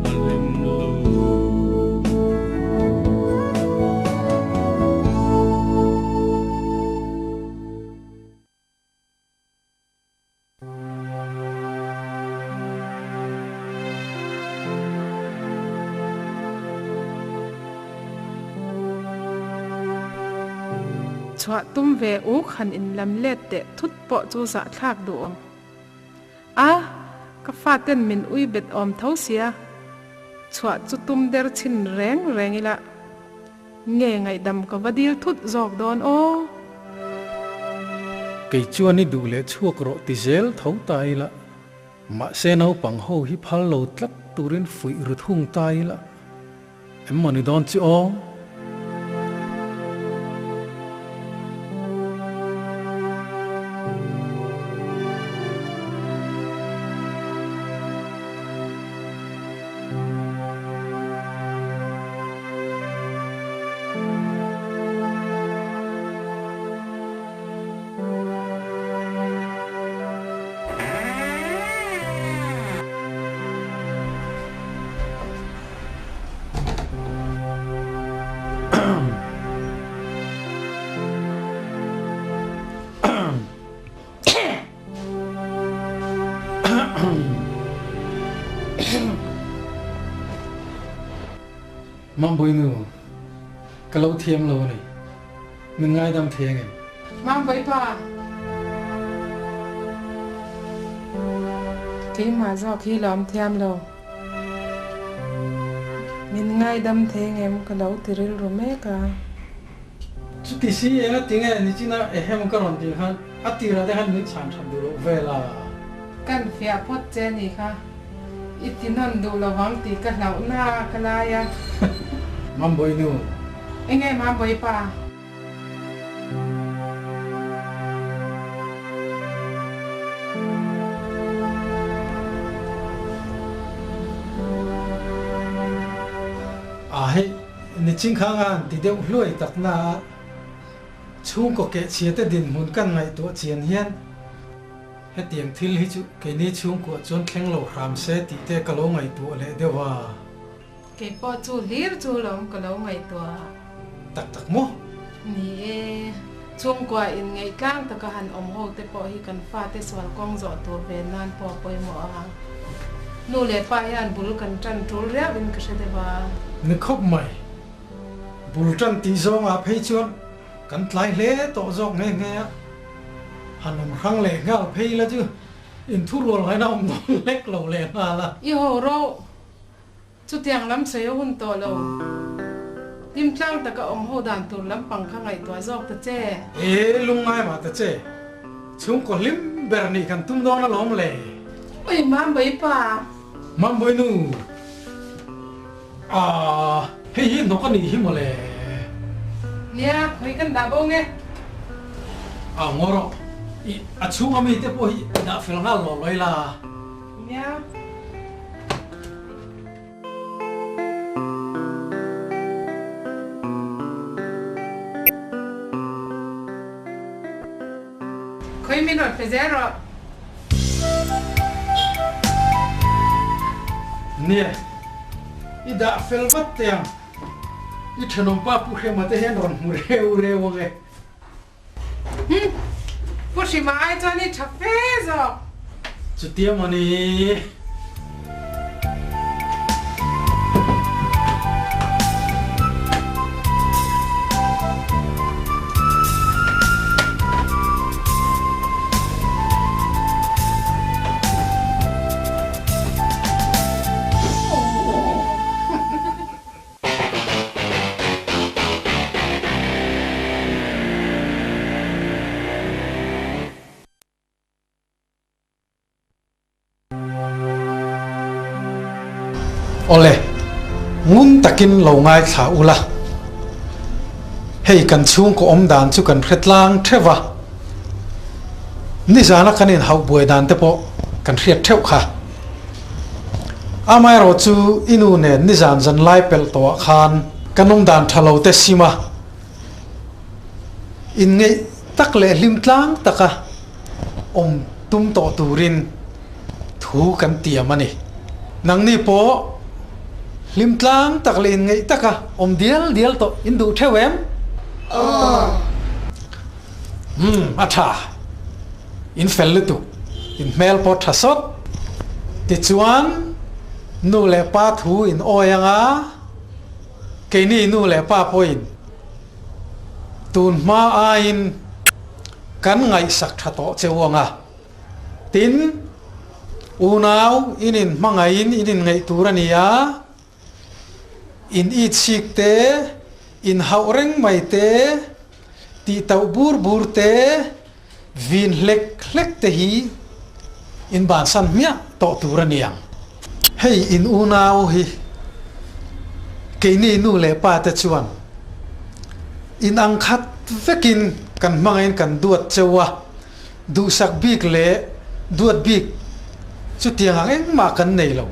a rem lo. Chhuah tum ve uk han in lam let teh thut pawh chu zahthlak duh awm. A, ka faten min ui bet awm tho sia, chhuah chu tum der chhin reng reng ila. Nge ngaihdam ka va dil thut zawk dawn aw. Kei chuan i duh leh chhuak rawh ti zel tho ta ila, mahse naupang ho hi phal lo tlat turin fuih ru thung ta ila, em maw ni dawn chu aw? Mambawi nu, ka lo thiam lo a ni. Min ngaidam thei angem? Mambawi pa, keimah zawk hi lawm thiam lo. Min ngaidam thei angem ka lo ti rilru mek a. Chuti si eng a ti nge nichina ehem ka rawn tih khan a tirah te khan min chhan that duh loh vel a. Kan fiah phawt che a nih kha, i ti nawn duh lo vang tih ka hlauh na ka lai a. Mambawi nu. Enge Mambawi pa? A hei. Niching khang a han ti deuh hluai tak na a, chhungkaw kehchhia te dinhmun kan ngaihtuah chian hian hetiang thil hi chu keini chhungkuah chuan thleng lo hram se tih te ka lo ngaihtuah leh deuh a. Kei pawh chu hlir chu lawm ka lo ngaihtuah. Tak tak maw? Ni e, chhungkua inngeih tlang taka han awm ho te pawh hi kan fate sual kawng zawh tur ve nan pawh a pawimawh a. Nu leh pa hian bul kan tan tul riau in ka hre deuh a. Ni khawp mai. Bul tan tih zawngah phei chuan kan tlai hle tawh zawk nghe nghe a. Han awm hrang leh nghal phei la chu inthurual ngaihna awm dawn lek lo leh nghal a. I ho ro. Chutiang lam sawi a hun tawh lo. Hlimtlang taka awm ho dan tur lampang kha ngaihtuah zawk ta che. E lungngai mah ta che. Chhungkaw hlim ber nih kan tum dawn alawm le. Ui Mambawi pa. Mambawi nu. Aah hei hi hnawk a nih hi mawle. Nia, khawi kan dah bo nge. Ah ngaw rawh. I a chhung ami te pawh hi i dah fel nghal lawh lawih la. Nia. Khawi min rawn pe zel rawh. Nia, i dah fel vat teh ang. I thenawmpa Pu Hrema te hian rawn hmu reu reu ang e. Hum! Pu Hrima ai chuan i tha fe zawk. Chutia mawni. Awle, ngun takin lo ngaithla ula. Hei kan chhungkaw awm dan chu kan hre tlang theuh a, nizana kan inhauh buai dan te pawh kan hriat theuh kha. Amaherawh chu i nu nen nizan zan lai pelh tawhah khan kan awm dan tha lo te sim a, inngeih tak leh hlim tlang taka awm tum tawh turin thu kan tiam a ni. Nangni pawh hlim tlang tak leh inngeih taka awm dial dial tawh in duh theuh em? Aw. Umm, a tha. In fel lutuk, in hmel pawh tha sawt. Tichuan, nu leh pa thu in awi anga keini nu leh pa pawhin tun hma aiin kan ngaihsak tha tawh che u anga. Tin, unau in inhmangaihin in inngeih tur a ni a, in itchik te, inhauh reng mai te, tihtauh bur bur te, Vin hlek hlek te hi in bansan hmiah tawh tur a ni ang. Hei in unau hi keini nu leh pa te chuan in ang khat vekin kan hmangaihin kan duat cheu a, duhsak bik leh duat bik chutiang ang engmah kan nei lo,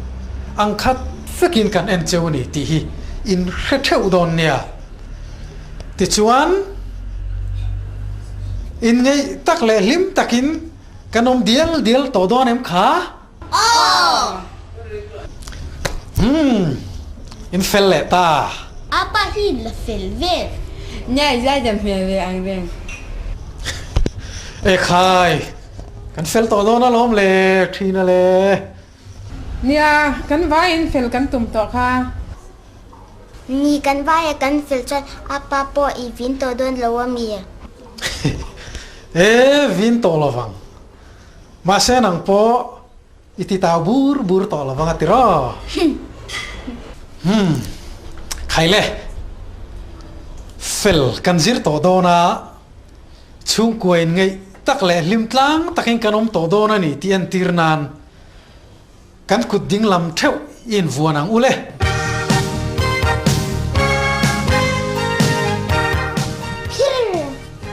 ang khat vekin kan en cheu a ni tih hi in hre theuh dawn nia. Tichuan, inngeih tak leh hlim takin kan awm dial dial tawh dawn em kha? Aw! Umm, in fel leh ta. Apa hi la fel vel. Nia, i zai dam hmel ve ang reng. Ekhai, kan fel tawh dawn alawm le, ṭhina le. Nia, kan vaiin fel kan tum tawh kha. Ni kan vai a kan fel chuan a pa pawh i vin tawh dawn lo a mi? E vin tawh lo vang. Mahse nang pawh i ti tau bur bur tawh lo vang a ti raw. Humm. Khai le. Fel kan zir tawh dawn a, chhungkua in ngeih tak leh hlim tlang takin kan awm tawh dawn a ni tih entir nan Kan kut ding lam theuh i invuan ang ule.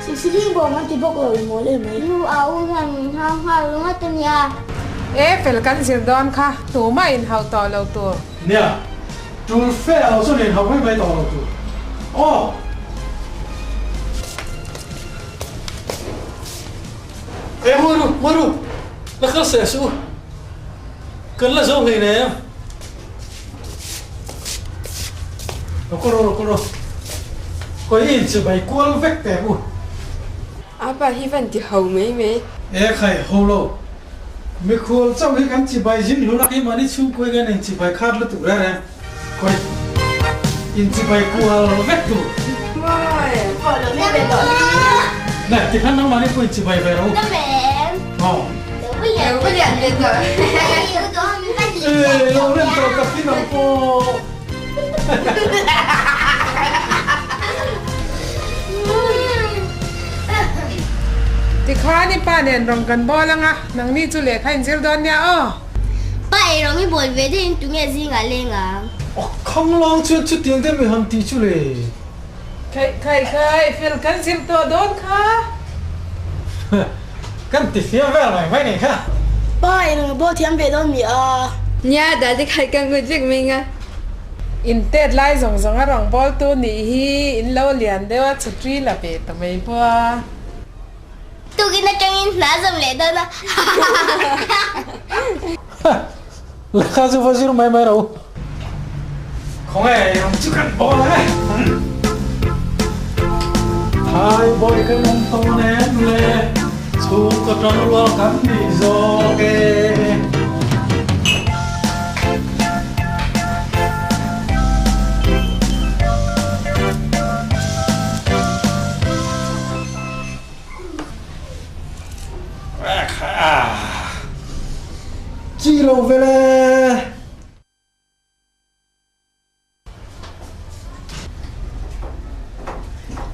Sisili bawm an ti bawk lo i mawl em mai. Nu a u hian min hau nghal ringawt a nia. E fel kan zir dawn kha tumah inhauh tawh lo tur. Nia, tul fe lo chuan inhauh mai mai tawh lo tur. Aw! E ngawi ru, ngawi ru, la kal seh suh u, kan la zo hlei nem. Lo kal rawh, lo kal rawh, kawi in chibai kual vek teh u. Apa hi van ti ho mai mai. E khai ho lo, mikhual chauh hi kan chibai zing hlun a, keimahni chhungkuai hian in chibai khat lutuk reng reng. Kawi in chibai kual vek tur. Nè, ti khan nangmah nih pawh in chibai ve ro. Aw. Ê, lo rem tawh tak hi nang pawh. Tikhan i pa nen rawng kan bawl anga, nangni chu lehkha in zir dawn nia aw. Pa ei rawng i bawl ve deuhin tunge zingah leng ang? A khang lang chuan chutiang deuh mi han ti chu le. Khaih khaih khaih fel kan zir tawh dawn kha. Kan ti fiam vel mai mai nei kha. Pa ei rawng i bawl thiam ve dawn mi a? Nia, dal te khaih ka ngut vek mai nga. In tet lai zawng zawng a rawng bawl tu nih hi in lo lian deuh a chhutri la ve ta mai bawk. Tukin atangin hna zawm leh dawn a. Lehkha chu va zir mai mai ro. Khawnge rawng chu kan bawl ang e. Thai bawi kan awm tawn em le, chhungkaw tan rual kan nih zawk e. Chi lo ve le.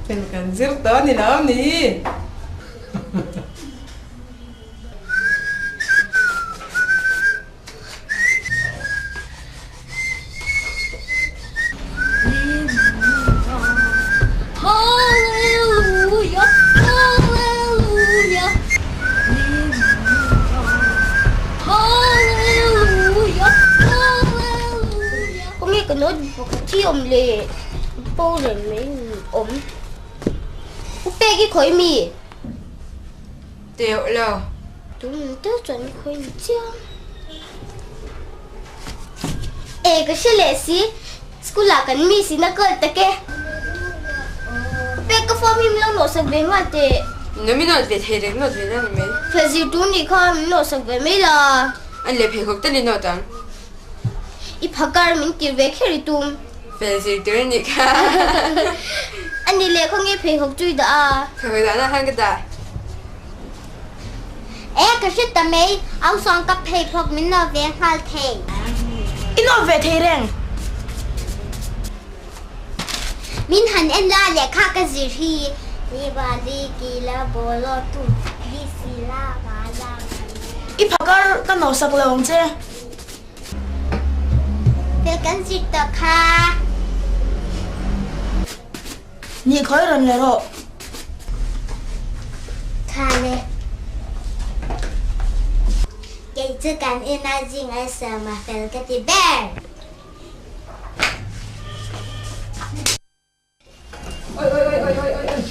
Fel kan zir tawh a ni lo ni. note pakhat hi awm le bo reng mai awm. U pek i khawi mi? Teuh lo. Tun te chuan i khawi ni chiang. E ka hre leh si, school ah kan miss in a kal tak e. Pek ka form hi min lo nawhsak ve nghal teh. Nang min nawt ve thei reng nawt ve la ni mai. Fel zir tur nih kha min nawhsak ve mai la. An leh pheikhawk tal i nawt ang. I phakar min tir ve kher i tum. Fel zir tur a nih kha. A ni leh khawnge pheikhawk chu i dah a? Pheikhawk dahna khan ka dah. E, ka hre ta mai, au sawn ka pheikhawk min nawh ve nghal thei. I nawh ve thei reng. Min han en la lehkha ka zir hi. Li ba li ki la bo lo tu li si la ba la ma li. I phakar ka nawhsak lo ang che. Fel kan zir tawh kha. Nih khawi rawn le rawh. Tha le. Kei chu kan ina zing a sawm a fel ka ti ber. Oi oi oi oi oi oi oi.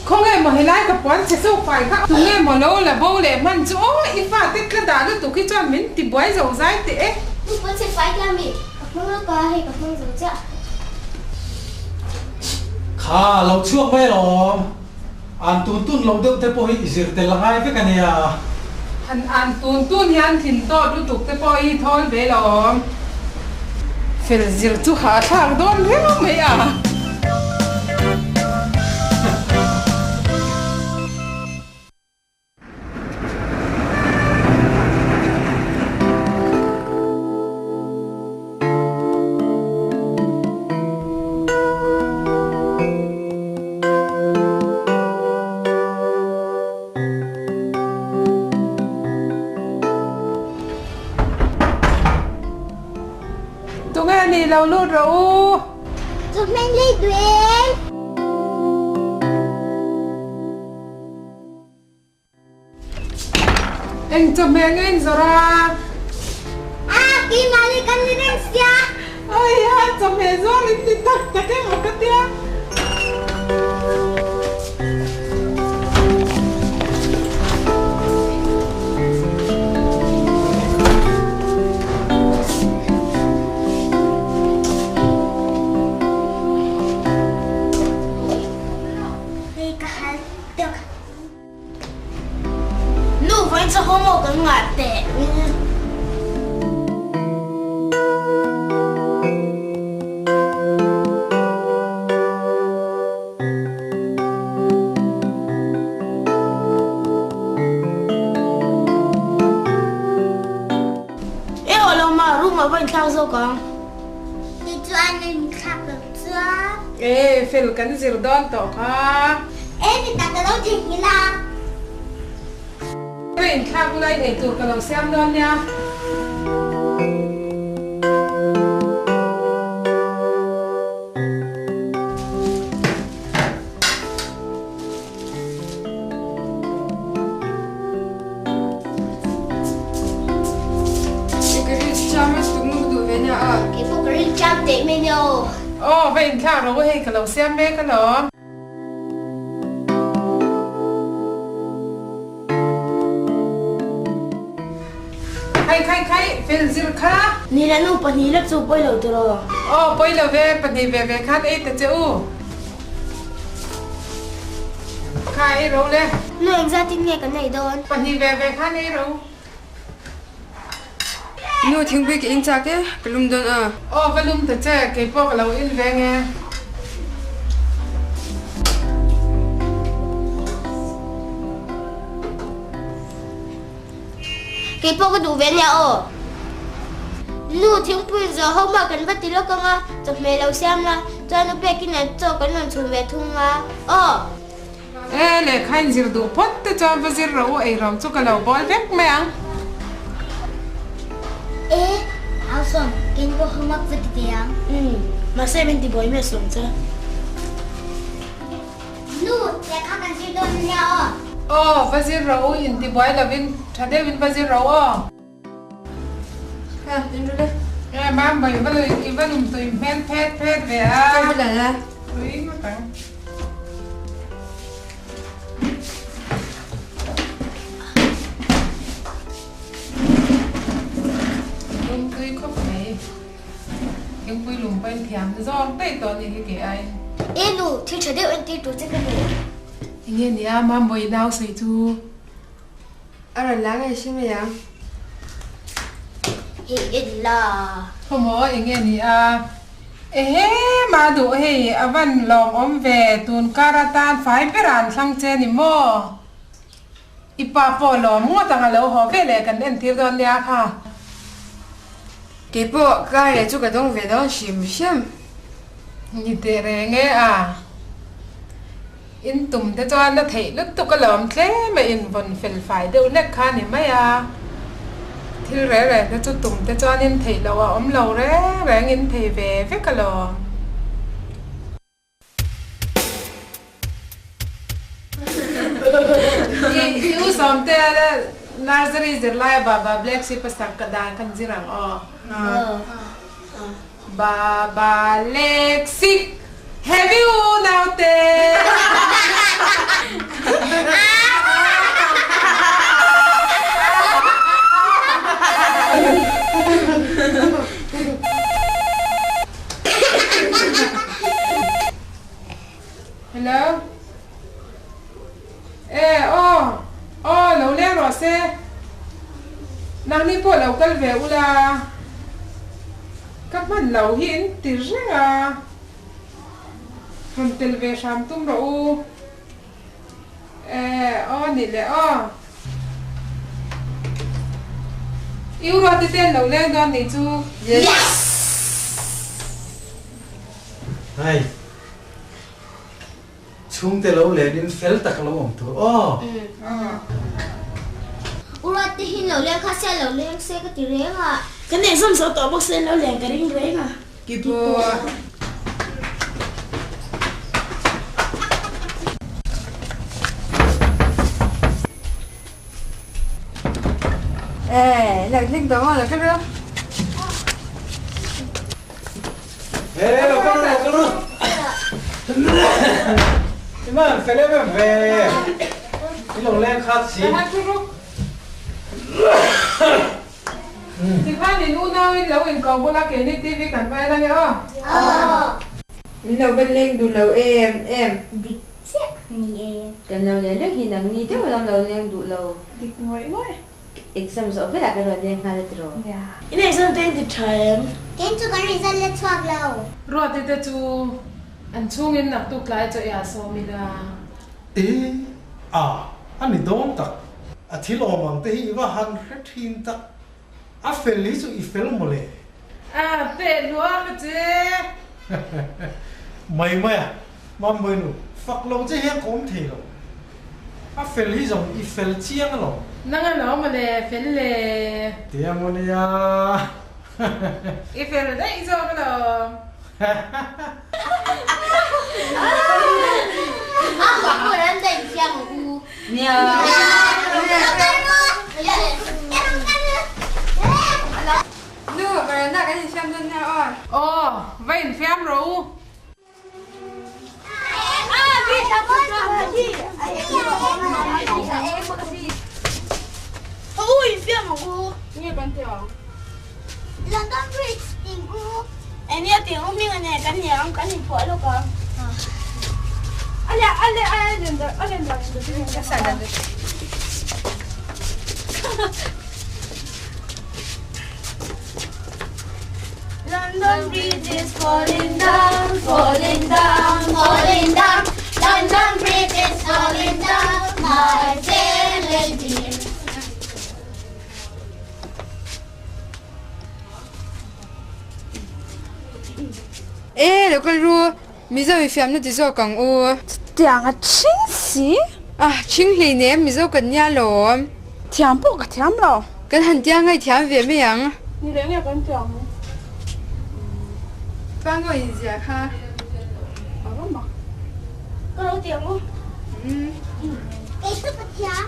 Khawnge maw helai ka puan chhe chauh fai kha tunge maw lo la bo leh hman chu aw i fate tla dah lutuk hi chuan min ti buai zo zai teh e. Tu puan chhe fai kha mi ka hmang lawk a hei ka hmang zo chiah. Kha lo chhuak mai alawm. An tun tun lo deuh te pawh hi i zir tel a ngai vek a nia. Han an tun tun hian thin tawt lutuk te pawh hi thawl ve lo. Fel zir chu hahthlak dawn riau mai a. Tunge ni lo lut rawh u. Chu hming lei duh em? Eng chawhmeh nge in zawrh a? A, keimah leh kan ni reng sia. Aia, chawhmeh zuar in ni tak tak em aw ka tia. Hei ka hal tuk. Nu vawiin chu homework kan ngah teh. E aw lo ma, room ah va inthlak zawk ang. Kei chuan a inthlak lo chuan. E fel kan zir dawn tawh kha. E ni tak ka lo theihnghilh a. Ka inthlak lai ei tur ka lo siam dawn nia. Aw va inthlak rawh u hei ka lo siam mek alawm. Khai khai khai fel zir kha. Ni le nu pahnih lek chu pawi lo tiraw. Aw pawi lo ve pahnih ve ve khan ei ta che u. Kha ei ro le. Nu engzatin nge kan ei dawn? Pahnih ve ve khan ei ro. Nu thingpui ka in chak e, ka lum dawn a. Aw va lum ta che, kei pawh ka lo in ve nge. Kei pawh ka duh ve nia aw. Nu thingpui in zawh ho mah kan va ti lawk ang a, chawhmeh lo siam la, chuan u pekin an chaw kan rawn chhun ve thung a aw. E lehkha in zir duh phawt te chuan va zir rawh u ei rawng chu ka lo bawl vek mai ang. E au sawm, keini pawh homework va ti ve ang. Umm, mahse min ti buai miah sawm che. Nu, lehkha kan zir dawn ania aw. Aw, va zir rawh u, intibuai lovin tha deuhin va zir rawh u aw. Ha, in ru le. E, Mam bai va lui i va lum tui hmel phet phet ve a. Ka va la. Tui ngawt ang. Lum tui khawp mai. Thingpui lum pawhin thiam zawk daih tawh anih hi kei aiin. E nu, thil tha deuh entir tur che ka duh. Enge nia Mambawi nau sawi chu? A rawn la ngei hrim mai ang. Hei en la. Khawmaw enge ni a? Ehe mah duh hei a van lawmawm ve tun kar atan fai ber ah an thlang che ni maw? I pa pawh lawm ngawt ang a lo haw ve leh kan entir dawn nia kha. Keipawh kar leh chu ka dawng ve dawn hrim hrim. Ni teh reng e a. In tum te chuan a theih lutuk a lawm tlem a invawn fel fai deuh hlek kha a ni mai a. Thil reng reng te chu tum te chuan in theih loh a awm lo reng reng in thei ve vek alawm. I u sawmte nursery zirlai a Baba Black Sheep a sak ka dan khan zir ang aw. Baba lek sik heavy u naute. Hello. E aw aw lo leng rawh se. Nangni pawh lo kal ve ula. Ka hman lo hi in ti reng a, rawn tel ve hram tum rawh u. E aw ni le aw. I u ruat te ten lo leng dawn nih chu. Yes! Hei. Chhungte lo len in fel tak lo awm tur aw. U Ruat te hi lo leng kha se lo leng se ka ti reng a. Kan exam zo tawh bawk se lo leng ka ring reng a. Kipu. Eh, lak lek dawng a lo ka ru. He lo kal ru, lo kal ru. I man fel em em ve. I lo leng khat si. Tikhan in unau in lo in ko bula keini TV kan va en ange aw. Min lo va leng duh lo em em. Dik chiah ni e. Kan lo leng reng hi nangni deuh lam lo leng duh lo. Dik ngawih ngawih. Exam zawh velah kan rawn leng nghal a tiraw? In exam te in ti tha em? Kei chu kan result la chhuak lo. Ruati te chu an chhungin naktuk tlai chaw ia sawm ila. E a, a ni dawn tak. A thil awm ang te hi i va han hre thin tak. A fel hi chu i fel mawle. A peh luah ka che. Mai mai a, Mambawi nu, fak lo che hian ka awm thei lo. A fel hi zawng i fel chiang alawm. Nang alawm mawle, fel le. Tia maw nia. I fel daih zawk alawm. A hawk pawh an daih thiang ang u. Nia. Nu, veranda kan infiam dawn nia aw. Aw, va infiam rawh u. London Bridge is falling down, falling down, falling down. London Bridge is falling down, my fair lady. E, lo kal ru, Mizo i fiamna ti zawk ang u. Chutiang a chhing si. A, chhing hlei nem, Mizo kan nia lawm. Thiam pawh ka thiam lo. Kan han tia ngaihthiam ve mai ang. Ni leh nge kan thiam ang. Pango in zia kha. A va mak. Ka lo ti ang u. Kei chu ka thiam.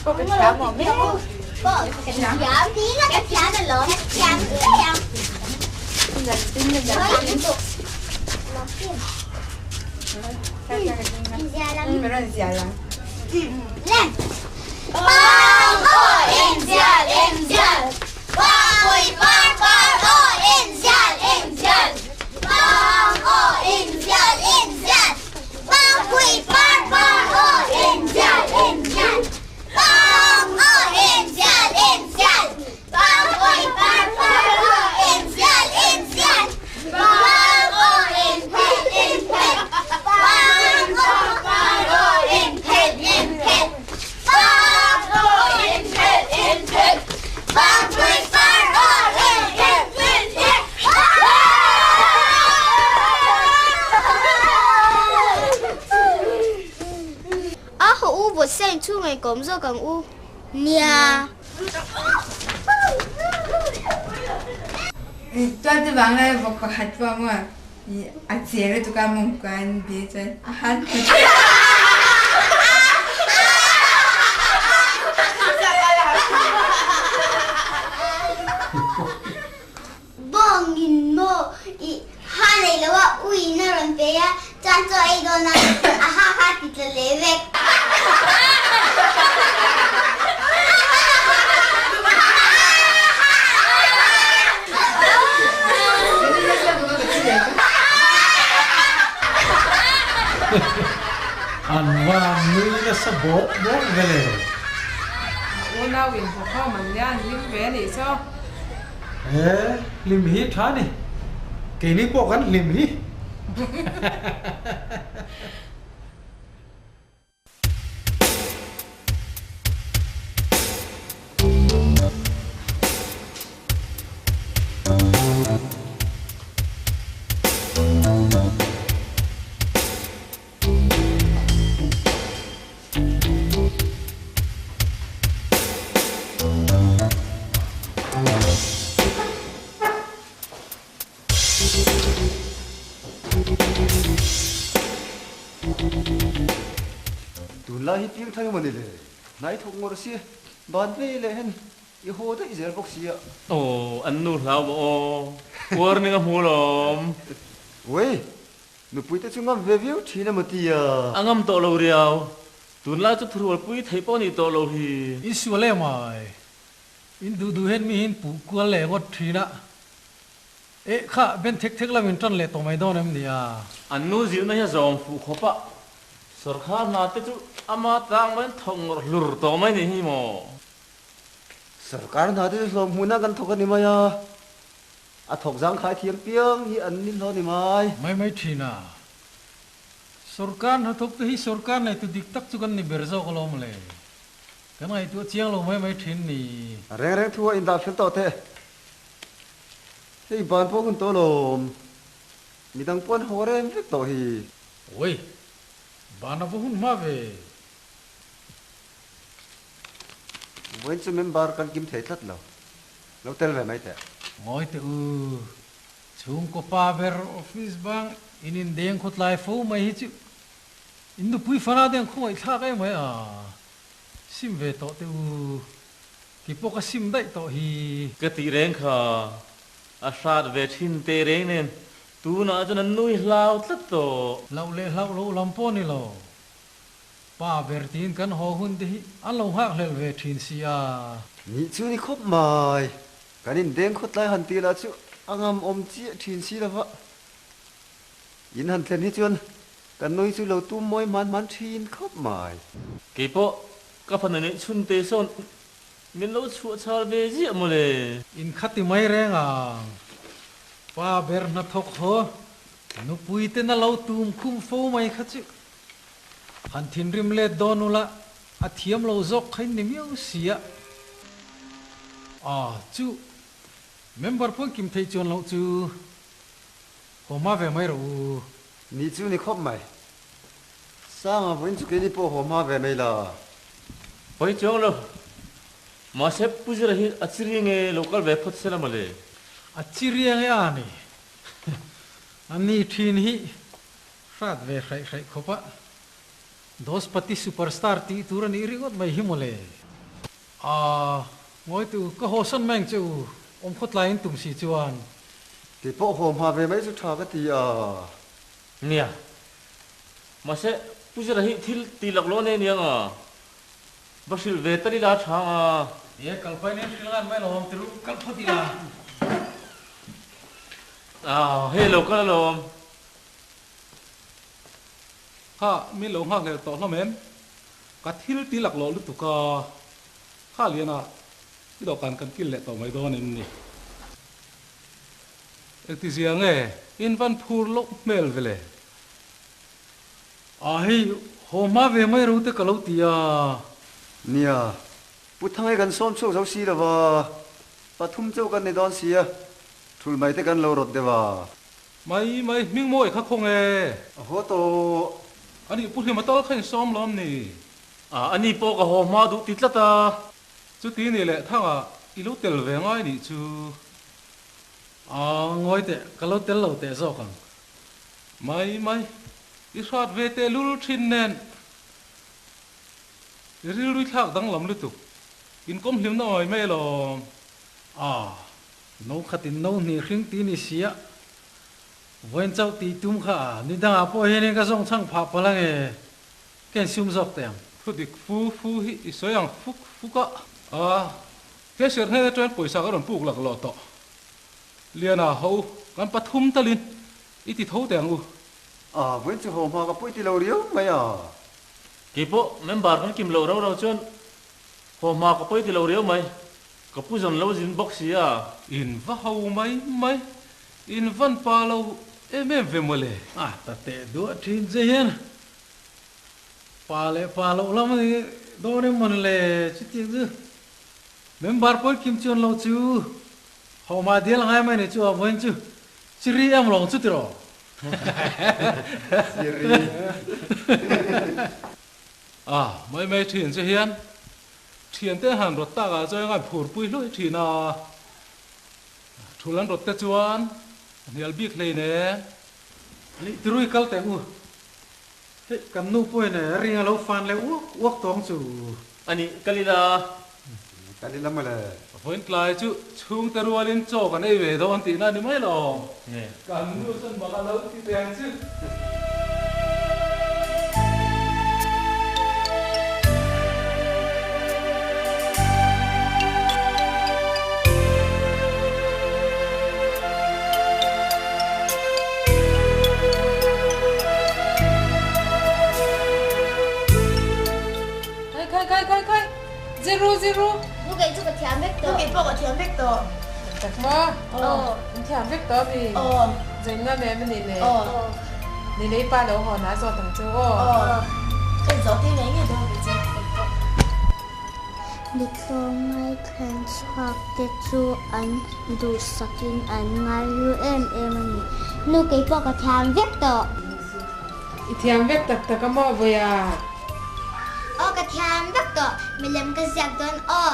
Pawh ka thiam awm e. Pawh ka thiam. Ni la ka thiam alawm. Ka thiam ngei ang. A haw u vawt sen chhung ngei kawm zawk ang u. Nia. Chuan te vang lai vawk pakhat pawh maw a che lutuk a mawngkua an bia chuan a han Bawngin maw i ha nei lo a uiin a rawn pe a, chuan chaw ei dawn a, a ha kha a ti tla leh vek. An van nui nasa bawk bawk ve le. Unau in hmukhawm an nia an hlim ve a nih chu. He hlim hi tha ni. Keini pawh kan hlim hi. Tunlai hi piang thar emaw ni le? Hnai thawk ngawrh si, ban vei leh hen i haw daih zel bawk si a. Aw, an nu hlau maw aw, warning a hmu lawm. Wei, Nupui te chu ngam ve viau thin emaw tia. A ngam tawh lo riau. Tunlai chu thurualpui theih pawh nih tawh lo hi. In sual em ai. In duh duh hian mi hi in puh kual leh ngawt thin a. Eh kha, ben thek thek lam in tan leh tawh mai dawn em ni a? An nu zirna hi a zawm fuh khawp a, sawrkar hna te chu ama tlang mai an thawk ngawrh hlur tawh mai ni hi maw? Sawrkar hna te chu hlawm hmuhna kan thawk a ni mai a. A thawk zang khai thiam piang hi an ni hlaw ni mai. Mai mai thin a. Sorkar hnathawk te hi sorkar neitu dik tak chu kan ni ber zawk alawm le. Kan ngaihtuah chiang lo mai mai thin ni. A reng reng thu a indah fel tawh teh. Hei ban pawh hun tawh alawm. Midang pawh an haw reng vek tawh hi. Oi! Ban a va hun hma ve. Vawiin chu member kan kim thei tlat lo. Lo tel ve mai teh. Ngawi teh u, chhungkaw pa ber office bang in indeng khawtlai fo mai hi chu in nupui fana te ang khawngaihthlak em mai a, sim ve tawh teh u, ti pawh ka sim daih tawh hi. Ka tih reng kha a hrat ve thin teh reng nen tunah chuan an nui hlau tlat tawh. Hlauh leh hlauh loh lam pawh ni lo, Pa ber tiin kan haw hun te hi an lo nghakhlel ve thin si a. Nih chu ni khawp mai, kan indeng khawtlai han tih lah chu a ngam awm chiah thin si lova. In han thlen hi chuan kan nui chu lo tum mawi hman hman thin khawp mai. Keipawh ka fanu neih chhun te sawn min lo chhuah chhal ve ziah mawle. In khati mai reng ang, pa ber hnathawk haw nupui ten a lo tum khum fo mai kha chu. Han thinrim let dawn ula, a thiam lo zawk kha in ni miau si a. Aw, chu member pawn kim theih chuan loh chu haw hma ve mai rawh u. Ni chu ni khawp mai. Sanga vawiin chu keini pawh haw hma ve mai la. Pawi chuang lo. Mahse Pu Zira hi a chiri nge lo kal ve phawt sela mawle. A chiri ange a ni. A ni thin hi Hrat ve hraih hraih khawp a, Dospati superstar tih tur a nih ringawt mai hi mawle. Aaa, ngawi tu, ka haw sawn mai ang che u, awm khawtlaiin tum si chuan. Kei pawh haw hma ve mai chu tha ka ti a. Nia. Mahse, Pu Zira hi thil ti laklawh nei aniang a. Va hrilh ve tal ila a tha ang a. E, kal pai nen hrilh ngan mai lawm ti ru, kal phawt ila. Ah, hei lo kal alawm. Kha, min lo nghak hlel tawh hlawm em? Ka thil ti laklawh lutuk a. Kha Liana, i dawhkan kan kil leh tawh mai dawn em ni? Engtizia nge in van phur loh hmel ve le? A hei, haw hma ve mai ro te ka lo ti a. Nia, Pu Thangai kan sawm chhuak zo si lova, pathum chauh kan ni dawn sia, thul mai te kan lo rawt deuh a. Mai mai, hming mawi kha khaw nge? A haw tawh. Ani Pu Hlima tal kha in sawm lawm ni? A, ani pawh ka haw hma duh ti tlat a. Chuti ni leh Thanga i lo tel ve ngai nih chu. A, ngawi teh, ka lo tel lo teh zawk ang. Mai mai, i hrat ve teh lul thin nen. I rilrui thlak danglam lutuk, inkawm hlimna awih mai alawm. A, no khatin no hnih hring ti ni sia, vawiin chauh tih tum kha a, ni dangah pawh hianin ka zawng chhang phah palh ange. Ka insum zawk teh ang. Thu dik fu fu hi i sawi ang fuk fuk a. A, Cashier hnen atangin pawisa ka rawn puk lak lawh tawh. Liana, ho, kan pathum talin i ti tho teh ang u. A, vawiin chu haw hma ka pawi ti lo riau mai a. Keipawh member kan kim loh rau rau chuan haw hma ka pawi ti lo riau mai. Ka pu zawn lo zin bawk si a. In va ho mai mai, in van pa lo em em ve mawle. A, ta teh duah thin che hian Pa leh pa loh lam a ni dawn em mawn le chutiang chu member pawi kim chuan lo chu hauhma dial ngai mai ni chu a vawiin chu chiri em lawng chu tiraw. Chiri. A mai mai thin che hian thiante han rawt tak ah chuan an phur pui hluai thin a, thul an rawt te chuan a hnial bik hlei nen. Ani tirui kal teh u. Hei kan nu pawhin a ring a lo fan leh uak uak tawng chu. Ani kal ila. Kal ila mawle. Vawiin tlai chu chhungte rualin chaw kan ei ve dawn tihna a ni mai lo. Kan nu chuan mak a lo ti teh ang chu. Khai khai khai khai khai Zero zero Nu kei chu ka thiam vek tawh. Nu kei pawh ka thiam vek tawh. Tak maw? Aw. In thiam vek tawh mi? Aw. Zainna nem a nih le? Aw. Ni lei pa lo haw na zawt ang chu aw. Aw. Ka inzawh tir ngei ngei dawn kei chu. Kei pawh. Mitlawmngai thlen chhuak te chu an duhsakin an ngai ru em em a ni. Nu kei pawh ka thiam vek tawh. I thiam vek tak tak a maw Vawiah? Aw ka thiam vek tawh, milem ka ziak dawn aw.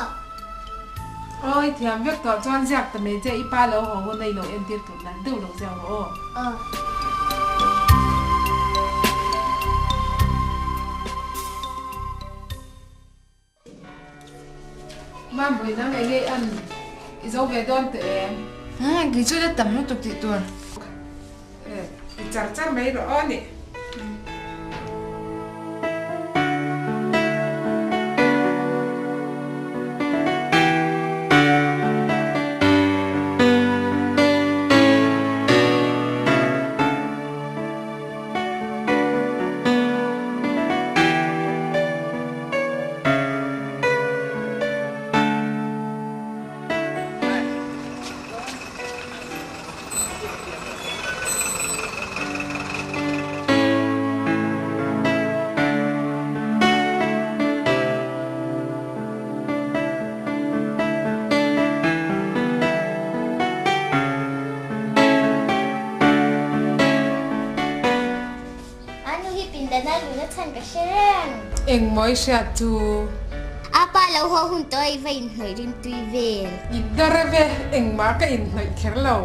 Aw i thiam vek tawh chuan ziak ta mai che, i pa lo haw hun a i lo entir tur nalh deuh lo ziak rawh aw. Aw. Mambuai nang eng nge an i zo ve dawn teh em? Kei chu la tam lutuk tih tur. I char char mai rawh aw nih. A nu hi pindan a luna chhan ka hre reng. Engmaw i hriat chu? A pa lo haw hun tawh i va inhnawih rim tui vel. I dar ve, engmah ka inhnawih kher lo.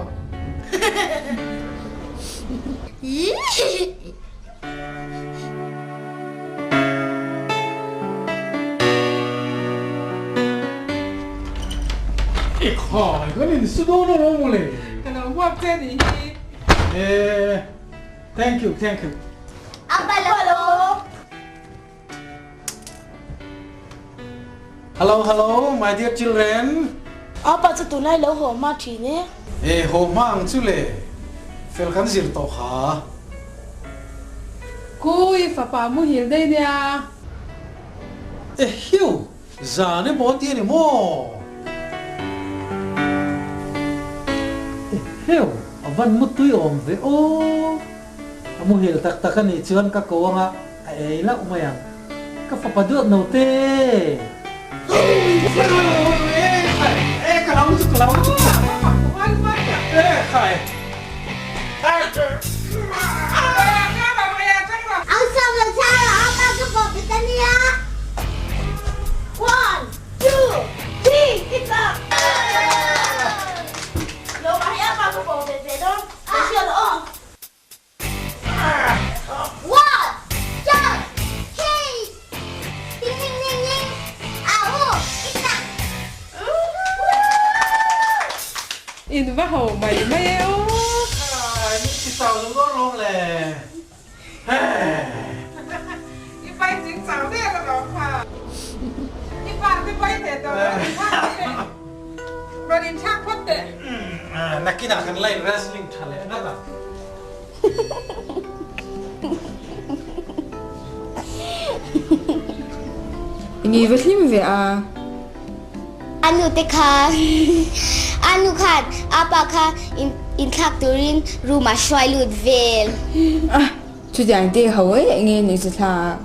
I khai, kan insu dawn alawm mawle. Ka lo hmuak. uap che nih hi. E thank you thank you. Apa lo. Hello hello my dear children. Apa chu tunlai lo haw hma thin e. E haw hma ang chu le fel kan zir tawh kha. Kui fapa muhil daih nia. E hiu zan emaw a ti a ni maw? E heu a van mutui awm ve aw. A muhil tak tak a nih chuan ka ko anga a ei lauh mai ang. Ka fapa duat no te! One, two, three, hit up! One, two, three, ding ding ding ding, ah u, ik tak. In va ho mai mai e aw. Min ti chau zo dawn lawm le. I pai ching chau der a lawm kha. I pa te pai teh tawh lo in thlak teh. Rawn in thlak phawt teh. Nakinah kan la in wrestling tha leh ngat a. I va hlim ve a. A nu te kha a nu khan a pa kha inthlak turin room ah hruai lut vel. Chutiang te ho e enge nuih chu thlak.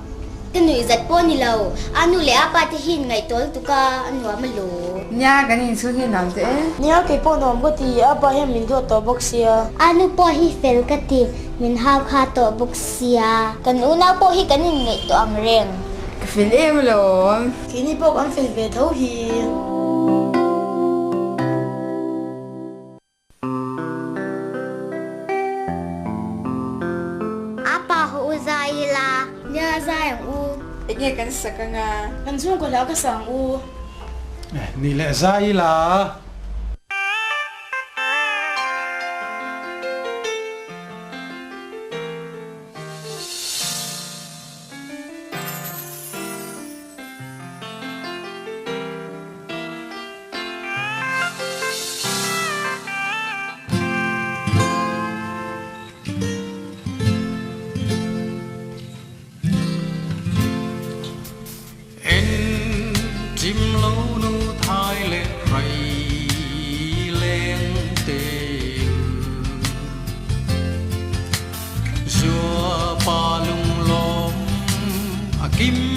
Ka nuih zat pawh ni lo, a nu leh a pa te hi in ngaihtawl tuk a, a nuam a lo. Nia kan inchhung hi nuam teh e. Nia kei pawh nuam ka ti, a pa hian min duat tawh bawk sia. A nu pawh hi fel ka ti, min hau kha tawh bawk sia. Kan unau pawh hi kan inngaihtuah ang reng. Ka fel em alawm. Keini pawh kan fel ve tho hi. A pa ho u zai ila. Nia zai ang u. Enge kan sak anga? Kan chhungkaw hla ka sa ang u. Ni leh zai ila. En chim lo nu thai leh hrai leng te Zua pa lung lawm a kim.